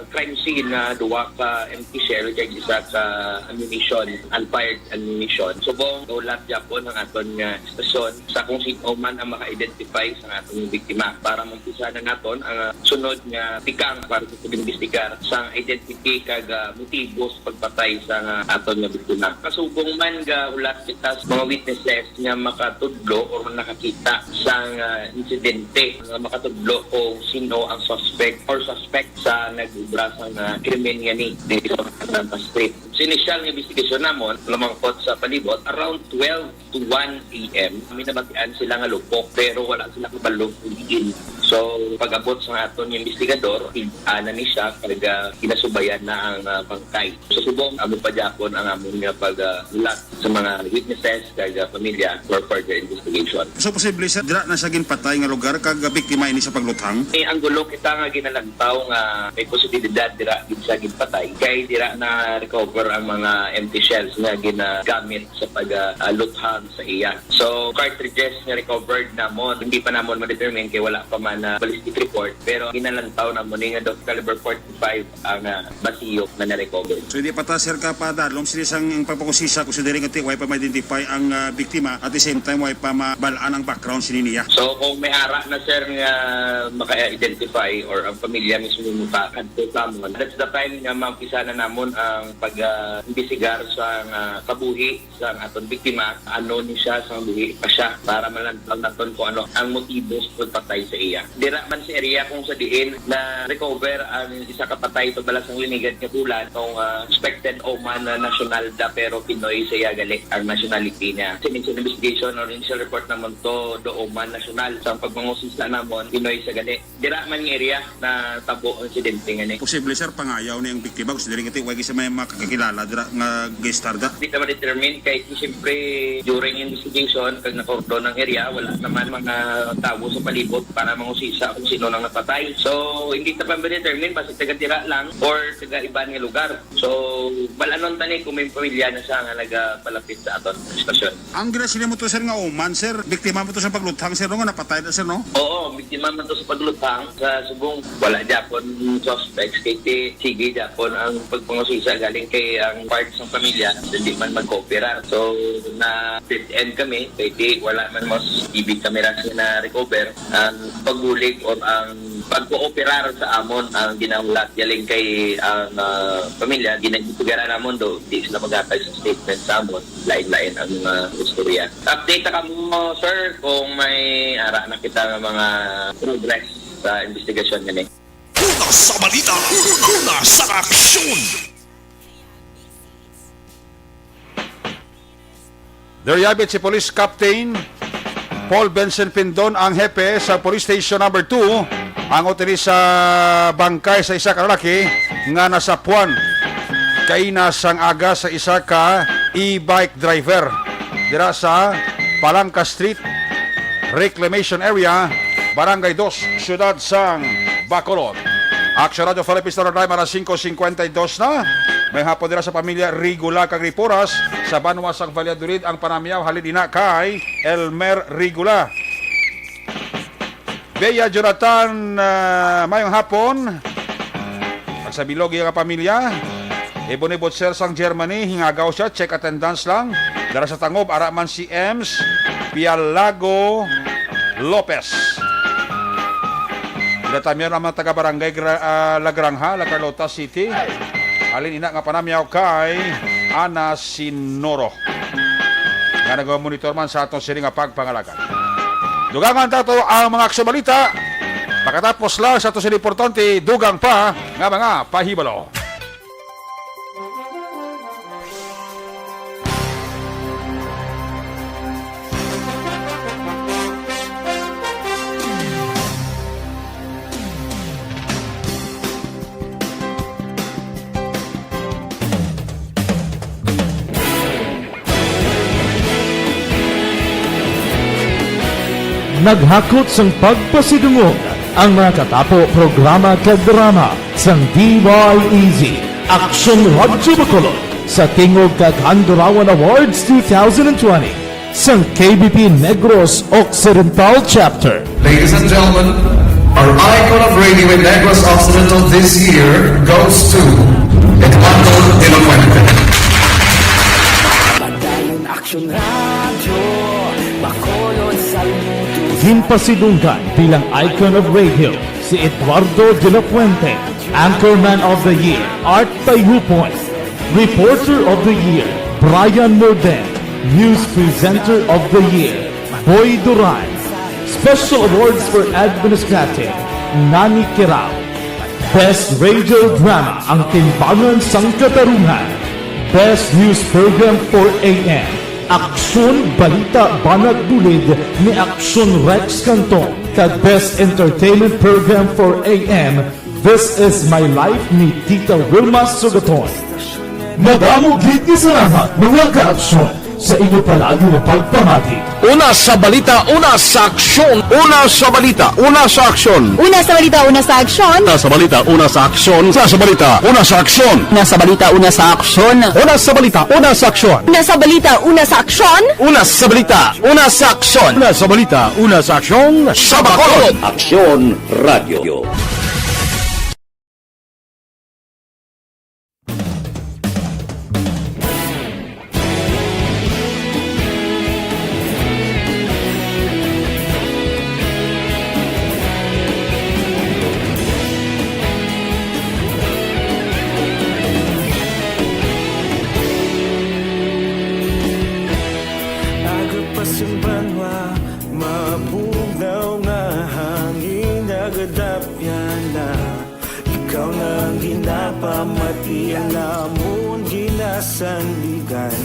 crime scene na duha ka empty shell kag isa ka ammunition, unfired ammunition. Subong, ulat gyapon ang aton nga estasyon sa kung sino man ang maka-identify sa aton biktima para maumpisa na naton ang, ah, sunod nga tikang para sa pag-imbestigar sa identity kag, ah, motibo sa pagpatay sa nga aton nga biktima. Kasubong man, gaulat kita sa mga witnesses nga makatudlo or nakakita sang, ah, insidente, nga makatudlo kung sino ang suspect or suspect sa nag-obra sang, ah, krimen nga ni dito sa Santa Street. Sa inisyal nga investigasyon namon, lumangkot sa palibot, around twelve to one a m, may nabatian sila nga lupok, pero wala sila kabalo kung diin. So, pag-abot sa aton nga investigador, ana ni siya, kag, ah, ginasubayan na ang, ah, bangkay. Sa subong, amo pa gyapon ang amon nga pag, ah, ulat sa mga witnesses kag, ah, pamilya for further investigation. So, posible, sir, dira na siya ginpatay nga lugar kag, ah, biktima ini sa pagluthang? May anggulo kita nga ginalantaw nga may posibilidad dira gid siya ginpatay kay dira na-recover ang mga empty shells nga ginagamit sa pag, ah, ah, luthang sa iya. So, cartridges nga recovered namon, hindi pa namon ma-determine kay wala pa man na ballistic report, pero ginalantaw namon ni nga dot caliber forty-five ang, ah, basiyo nga na-recover. So, hindi pa ta, sir, ka padalom sini sang pagpangusisa kung sa diri nga ti-, way pa ma-identify ang, ah, biktima, at the same time, way pa mabal-an ang background sini niya. So, kung may ara na, sir, nga maka-identify or ang pamilya mismo makakadto sa amon, that's the time nga maumpisa na namon ang pag, ah, imbestigar sa, ah, kabuhi sa aton biktima, ano ni siya, sa buhi pa siya, para malantaw naton kung ano ang motibo sa pagpatay sa iya. Dira man sa area kung sa diin na-recover ang isa ka patay tubala sang linigad nga bulan, kung, ah, suspected Oman na nasyonal da, pero Pinoy sa iya gali ang nationality niya. Sa initial investigation or initial report namon to, do Oman nasyonal. Sa pagpangusisa namon, Pinoy sa gali. Dira man nga area natabo ang insidente nga ni. Posible, sir, pangayaw ni ang biktima, kung sa diri nga ti-, way gid siya may makakilala dira nga gaistar da? Hindi ta ma-determine kay siyempre during investigation, kag nakordon ang area, wala naman mga tawo sa palibot para mangusisa kung sino nang napatay. So, hindi ta pa ma-determine, basi taga dira lang or taga iban nga lugar. So, bal-anon ta ni kung may pamilya na siya nga nagapalapit sa aton estasyon. Ang ginasiling mo to, sir, nga Oman, sir, biktima mo to sa pagluthang, sir, no, nga napatay na, sir, no? Oo, biktima man to sa pagluthang. Sa subong, wala gyapon suspects kay ti-, sige gyapon ang pagpangusisa galing kay Eh, ang part sa pamilya, hindi man magkooperar. So, na dead end kami, kay di, wala man mas T V cameras nga na-recover. Ang pagbulig or ang pagkooperar sa amon ang ginahulat. Galing kay ang, ah, pamilya, ginaimbestigaran namon do, di sila maghatag sa statement sa amon. Lain-lain ang mga istorya. Update na kamo, sir, kung may ara na kita nga mga progress sa investigasyon nga ni. Una sa balita, una sa aksyon. There you have it, si Police Captain Paul Benson Pindon, ang hepe sa Police Station Number Two, ang utili sa bangkay sa isa ka lalaki nga nasapuan kaina sang aga sa isa ka e-bike driver dira sa Palangka Street Reclamation Area, Barangay Dos, Siyudad sang Bacolod. Action Radio Philippines Standard Time, alas singko singkwenta y dos na. May hapon dira sa pamilya Rigula kag Riporas sa banwa sang Valladolid ang panamyaw halin ina kay Elmer Rigula. Bea Jonathan, ah, mayong hapon. Pagsabilog iya nga pamilya. Ebony Butcher sang Germany, hingagaw siya, check attendance lang. Dara sa tangob, ara man si Ems Pialago Lopez. Ginatamyaw ang mga taga Barangay Gra-, ah, La Granja, La Carlota City. Halin ina nga panamyaw kay Ana Sinoro, nga nagamonitor man sa aton sini nga pagpangalaga. Dugangan ta to ang mga aksyon balita. Pagkatapos lang sa to sini importante, dugang pa nga mga pahibalo. Naghakot sang pagpasidungog ang mga katapo programa kag drama sang D Y E Z, Aksyon Radyo Bacolod, sa tingog kag Handurawan Awards two thousand twenty sang K B P Negros Occidental Chapter. Ladies and gentlemen, our icon of radio in Negros Occidental this year goes to Eduardo de la Fuente. Padayon Aksyon Radyo, Bacolod sa luto. Ginpasidunggan bilang icon of radio si Eduardo de la Fuente, Anchorman of the Year, Art Tayupon, Reporter of the Year, Brian Morden, News Presenter of the Year, Boy Duran. Special Awards for Administrative, Nani Kirao. Best Radio Drama, Ang Timbangan sang Katarungan. Best News Program for A M, Aksyon Balita Banat Bulid ni Aksyon Rex Cantong, kag Best Entertainment Program for A M, This Is My Life ni Tita Wilma Sugaton. Madamo gid nga salamat, mga kaaksyon, sa inyo palagi nga pagpamati. Una sa balita, una sa aksyon. Una sa balita, una sa aksyon. Una sa balita, una sa aksyon. Una sa balita, una sa aksyon. Una sa balita, una sa aksyon. Una sa balita, una sa aksyon. Una sa balita, una sa aksyon. Una sa balita, una sa aksyon. Una sa balita, una sa aksyon. Una sa balita, una sa aksyon. Sa Bacolod. Aksyon Radio. Aga pa sing banwa, mabugnaw nga hangin nagadapyan na. Ikaw na ang ginapamati, ang amon ginasandigan.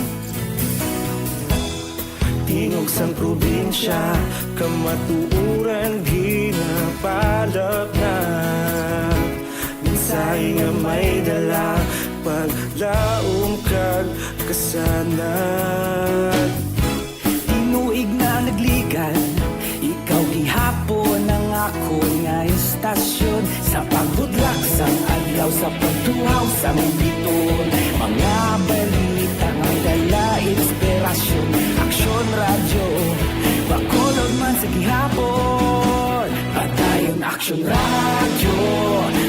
Tingog sang probinsya, kamatuoran ginapalapnag. Mensahe nga may dala, paglaom kag kasanag. Tinuig na nagligan, ikaw gihapon ang akon nga estasyon. Sa pagbudlak sang adlaw, sa pagtuhaw sang biton, mga balita may dala inspirasyon. Aksyon Radyo, Bacolod man sa gihapon. Padayon Aksyon Radyo,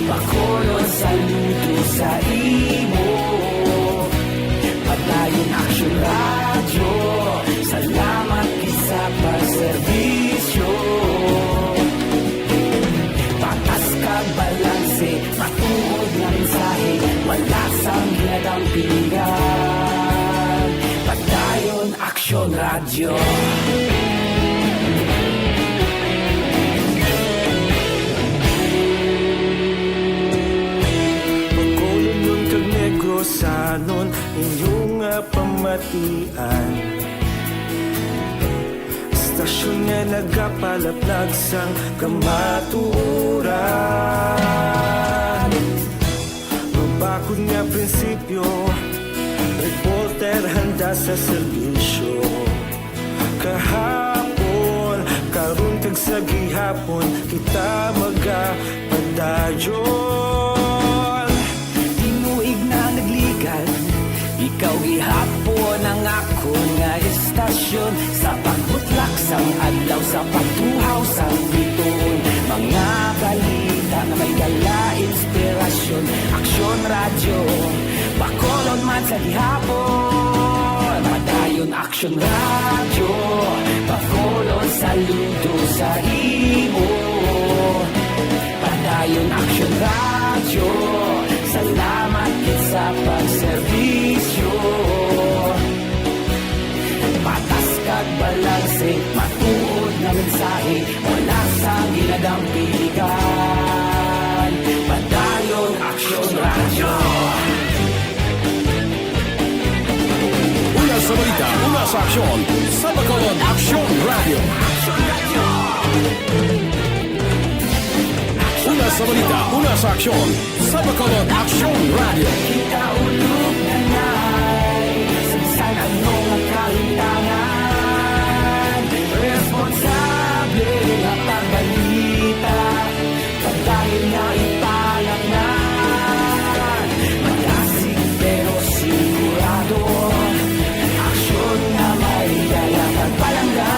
Bacolod, saludo sa imo. Radyo. Bacolodnon kag Negrosanon, inyo nga pamatian. Estasyon nga nagapalaplag sang kamatuoran. Mabakod nga prinsipyo, reporter handa sa serbisyo. Kahapon, karon, kag sa gihapon, kita magapadayon. Tinuig na nagligan, ikaw gihapon ang akon nga estasyon. Sa pagbutlak sang adlaw, sa pagtuhaw sang bituon, mga balita nga may dala inspirasyon. Aksyon Radyo, Bacolod man sa gihapon. Padayon Aksyon Radyo, Bacolod, saludo sa imo. Padayon Aksyon Radyo, salamat gid sa pagserbisyo. Patas kag balanse, matuod nga mensahe, wala sang ginadampigan. Padayon Aksyon Radyo. Una sa balita, una sa aksyon, sa Bacolod Aksyon Radyo. Una sa balita, una sa aksyon, sa Bacolod Aksyon Radyo. Kita ulog na nay, sa bisan ano nga kalimtangan, responsable nga pagbalita. Padayon nga ipalaplag, magasig pero sigurado. Aksyon nga may dala kag palangga.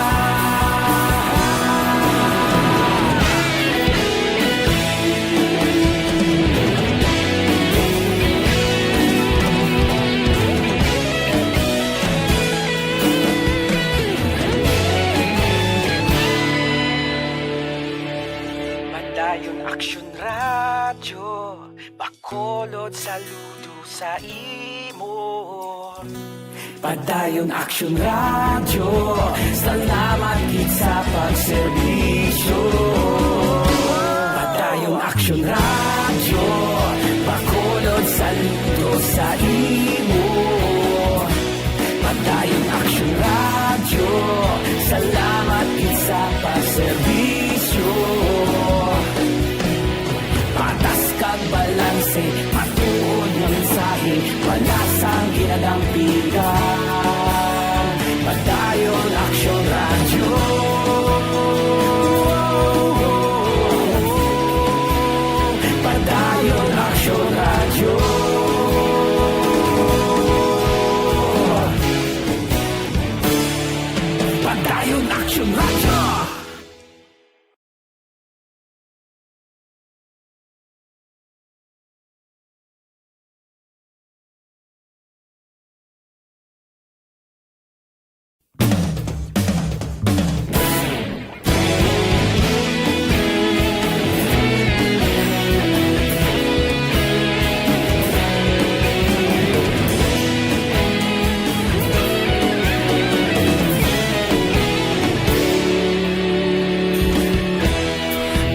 Padayon Aksyon Radyo, Bacolod, saludo sa imo. Padayon Aksyon Radyo, salamat gid sa pagserbisyo. Padayon Aksyon Radyo, Bacolod, saludo sa imo. Padayon Aksyon Radyo, salamat gid sa pagserbisyo. Patas kag balanse, matuod nga mensahe, wala sang ginadampigan. Padayon Aksyon Radyo. Padayon Aksyon Radyo. Padayon Aksyon Radyo.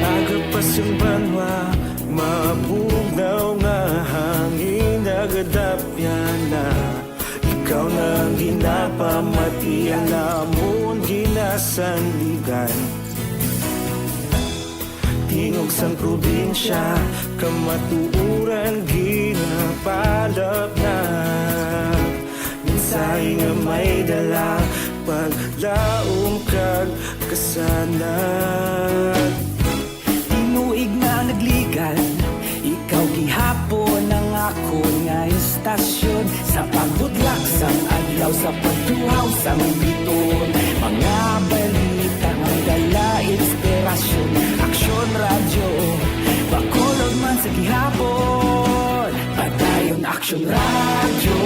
Aga pa sing banwa, mabugnaw nga hangin nagadapyan na. Ikaw na ang ginapamati, ang amon ginasandigan. Tingog sang probinsya, kamatuoran ginapalaplag. Mensahe nga may dala, paglaom kag kasanag. Tinuig na nagligan, ikaw gihapon ang akon nga estasyon. Sa pagbutlak sang adlaw, sa pagtuhaw sang bituon, mga balita nga dala inspirasyon. Aksyon Radyo, Bacolod man sa gihapon. Padayon Aksyon Radyo,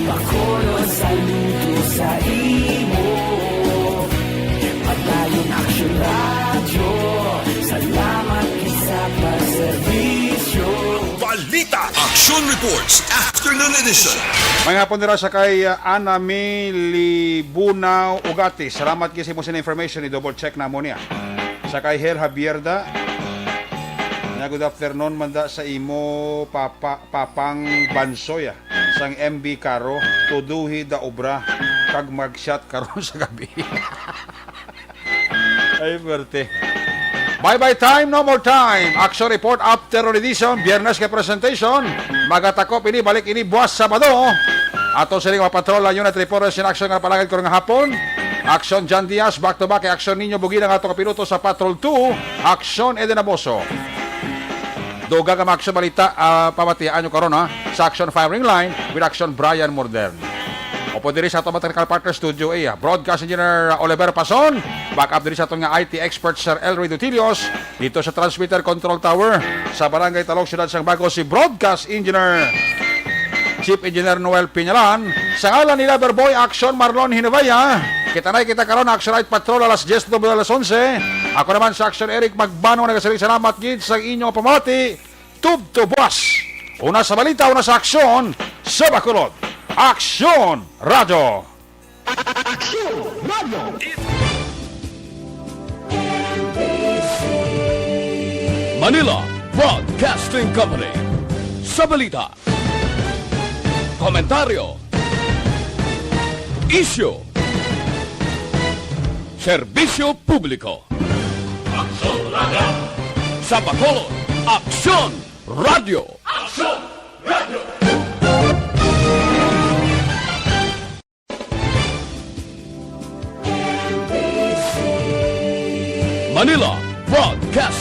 Bacolod, saludo sa imo. Padayon Aksyon Radyo, salamat gid sa pagserbisyo. Bali- Action Reports Afternoon Edition. May hapon dira sa kay, uh, Ana May Libunao Ugati. Salamat gyud sa imo sa information, i-double check na mo niya. Sa kay Hel Javierda, nga good afternoon man da sa imo, Papa, Papang Bansoy, ah, sang M B Caro, tuduhi da obra kag mag-shot karon sa gabi. Ay, pwerte. Bye-bye time, no more time. Action report after edition. Biyernes kay presentation. Magatakop ini, balik ini buwas Sabado. Ato sining mga patrol ang Unit Reporters in Action nga palagad ko nga hapon. Action John Diaz, back to back. Kay Action Ninyo Bugina nga atong kapiloto sa Patrol two. Action Eden Aboso. Dugang nga mga action balita, ah, pamatian nyo karon, ha, sa Action Firing Line with Action Brian Morden. Upod diri sa aton technical partner, Studio A, ah, Broadcast Engineer Oliver Pason, backup diri sa aton nga I T expert, Sir Elroy Dutilios, dito sa Transmitter Control Tower sa Barangay Talog, Siyudad sang Bago, si Broadcast Engineer, Chief Engineer Noel Piñalan, sa ngalan ni Lover Boy Action Marlon Hinabaya. Kita na kita karon, Action Night Patrol, alas diyes, tubo alas onse. Ako naman sa Action Eric Magbano, nagasiling salamat gid sa inyong pamati. Tubtob buwas. Una sa balita, una sa aksyon, sa Bacolod. Aksyon Radyo. Aksyon Radyo. Manila Broadcasting Company. Sa balita, komentaryo, isyu, serbisyo publiko. Aksyon Radyo. Sa Bacolod, Aksyon Radyo. Aksyon Radyo. Manila Broadcasting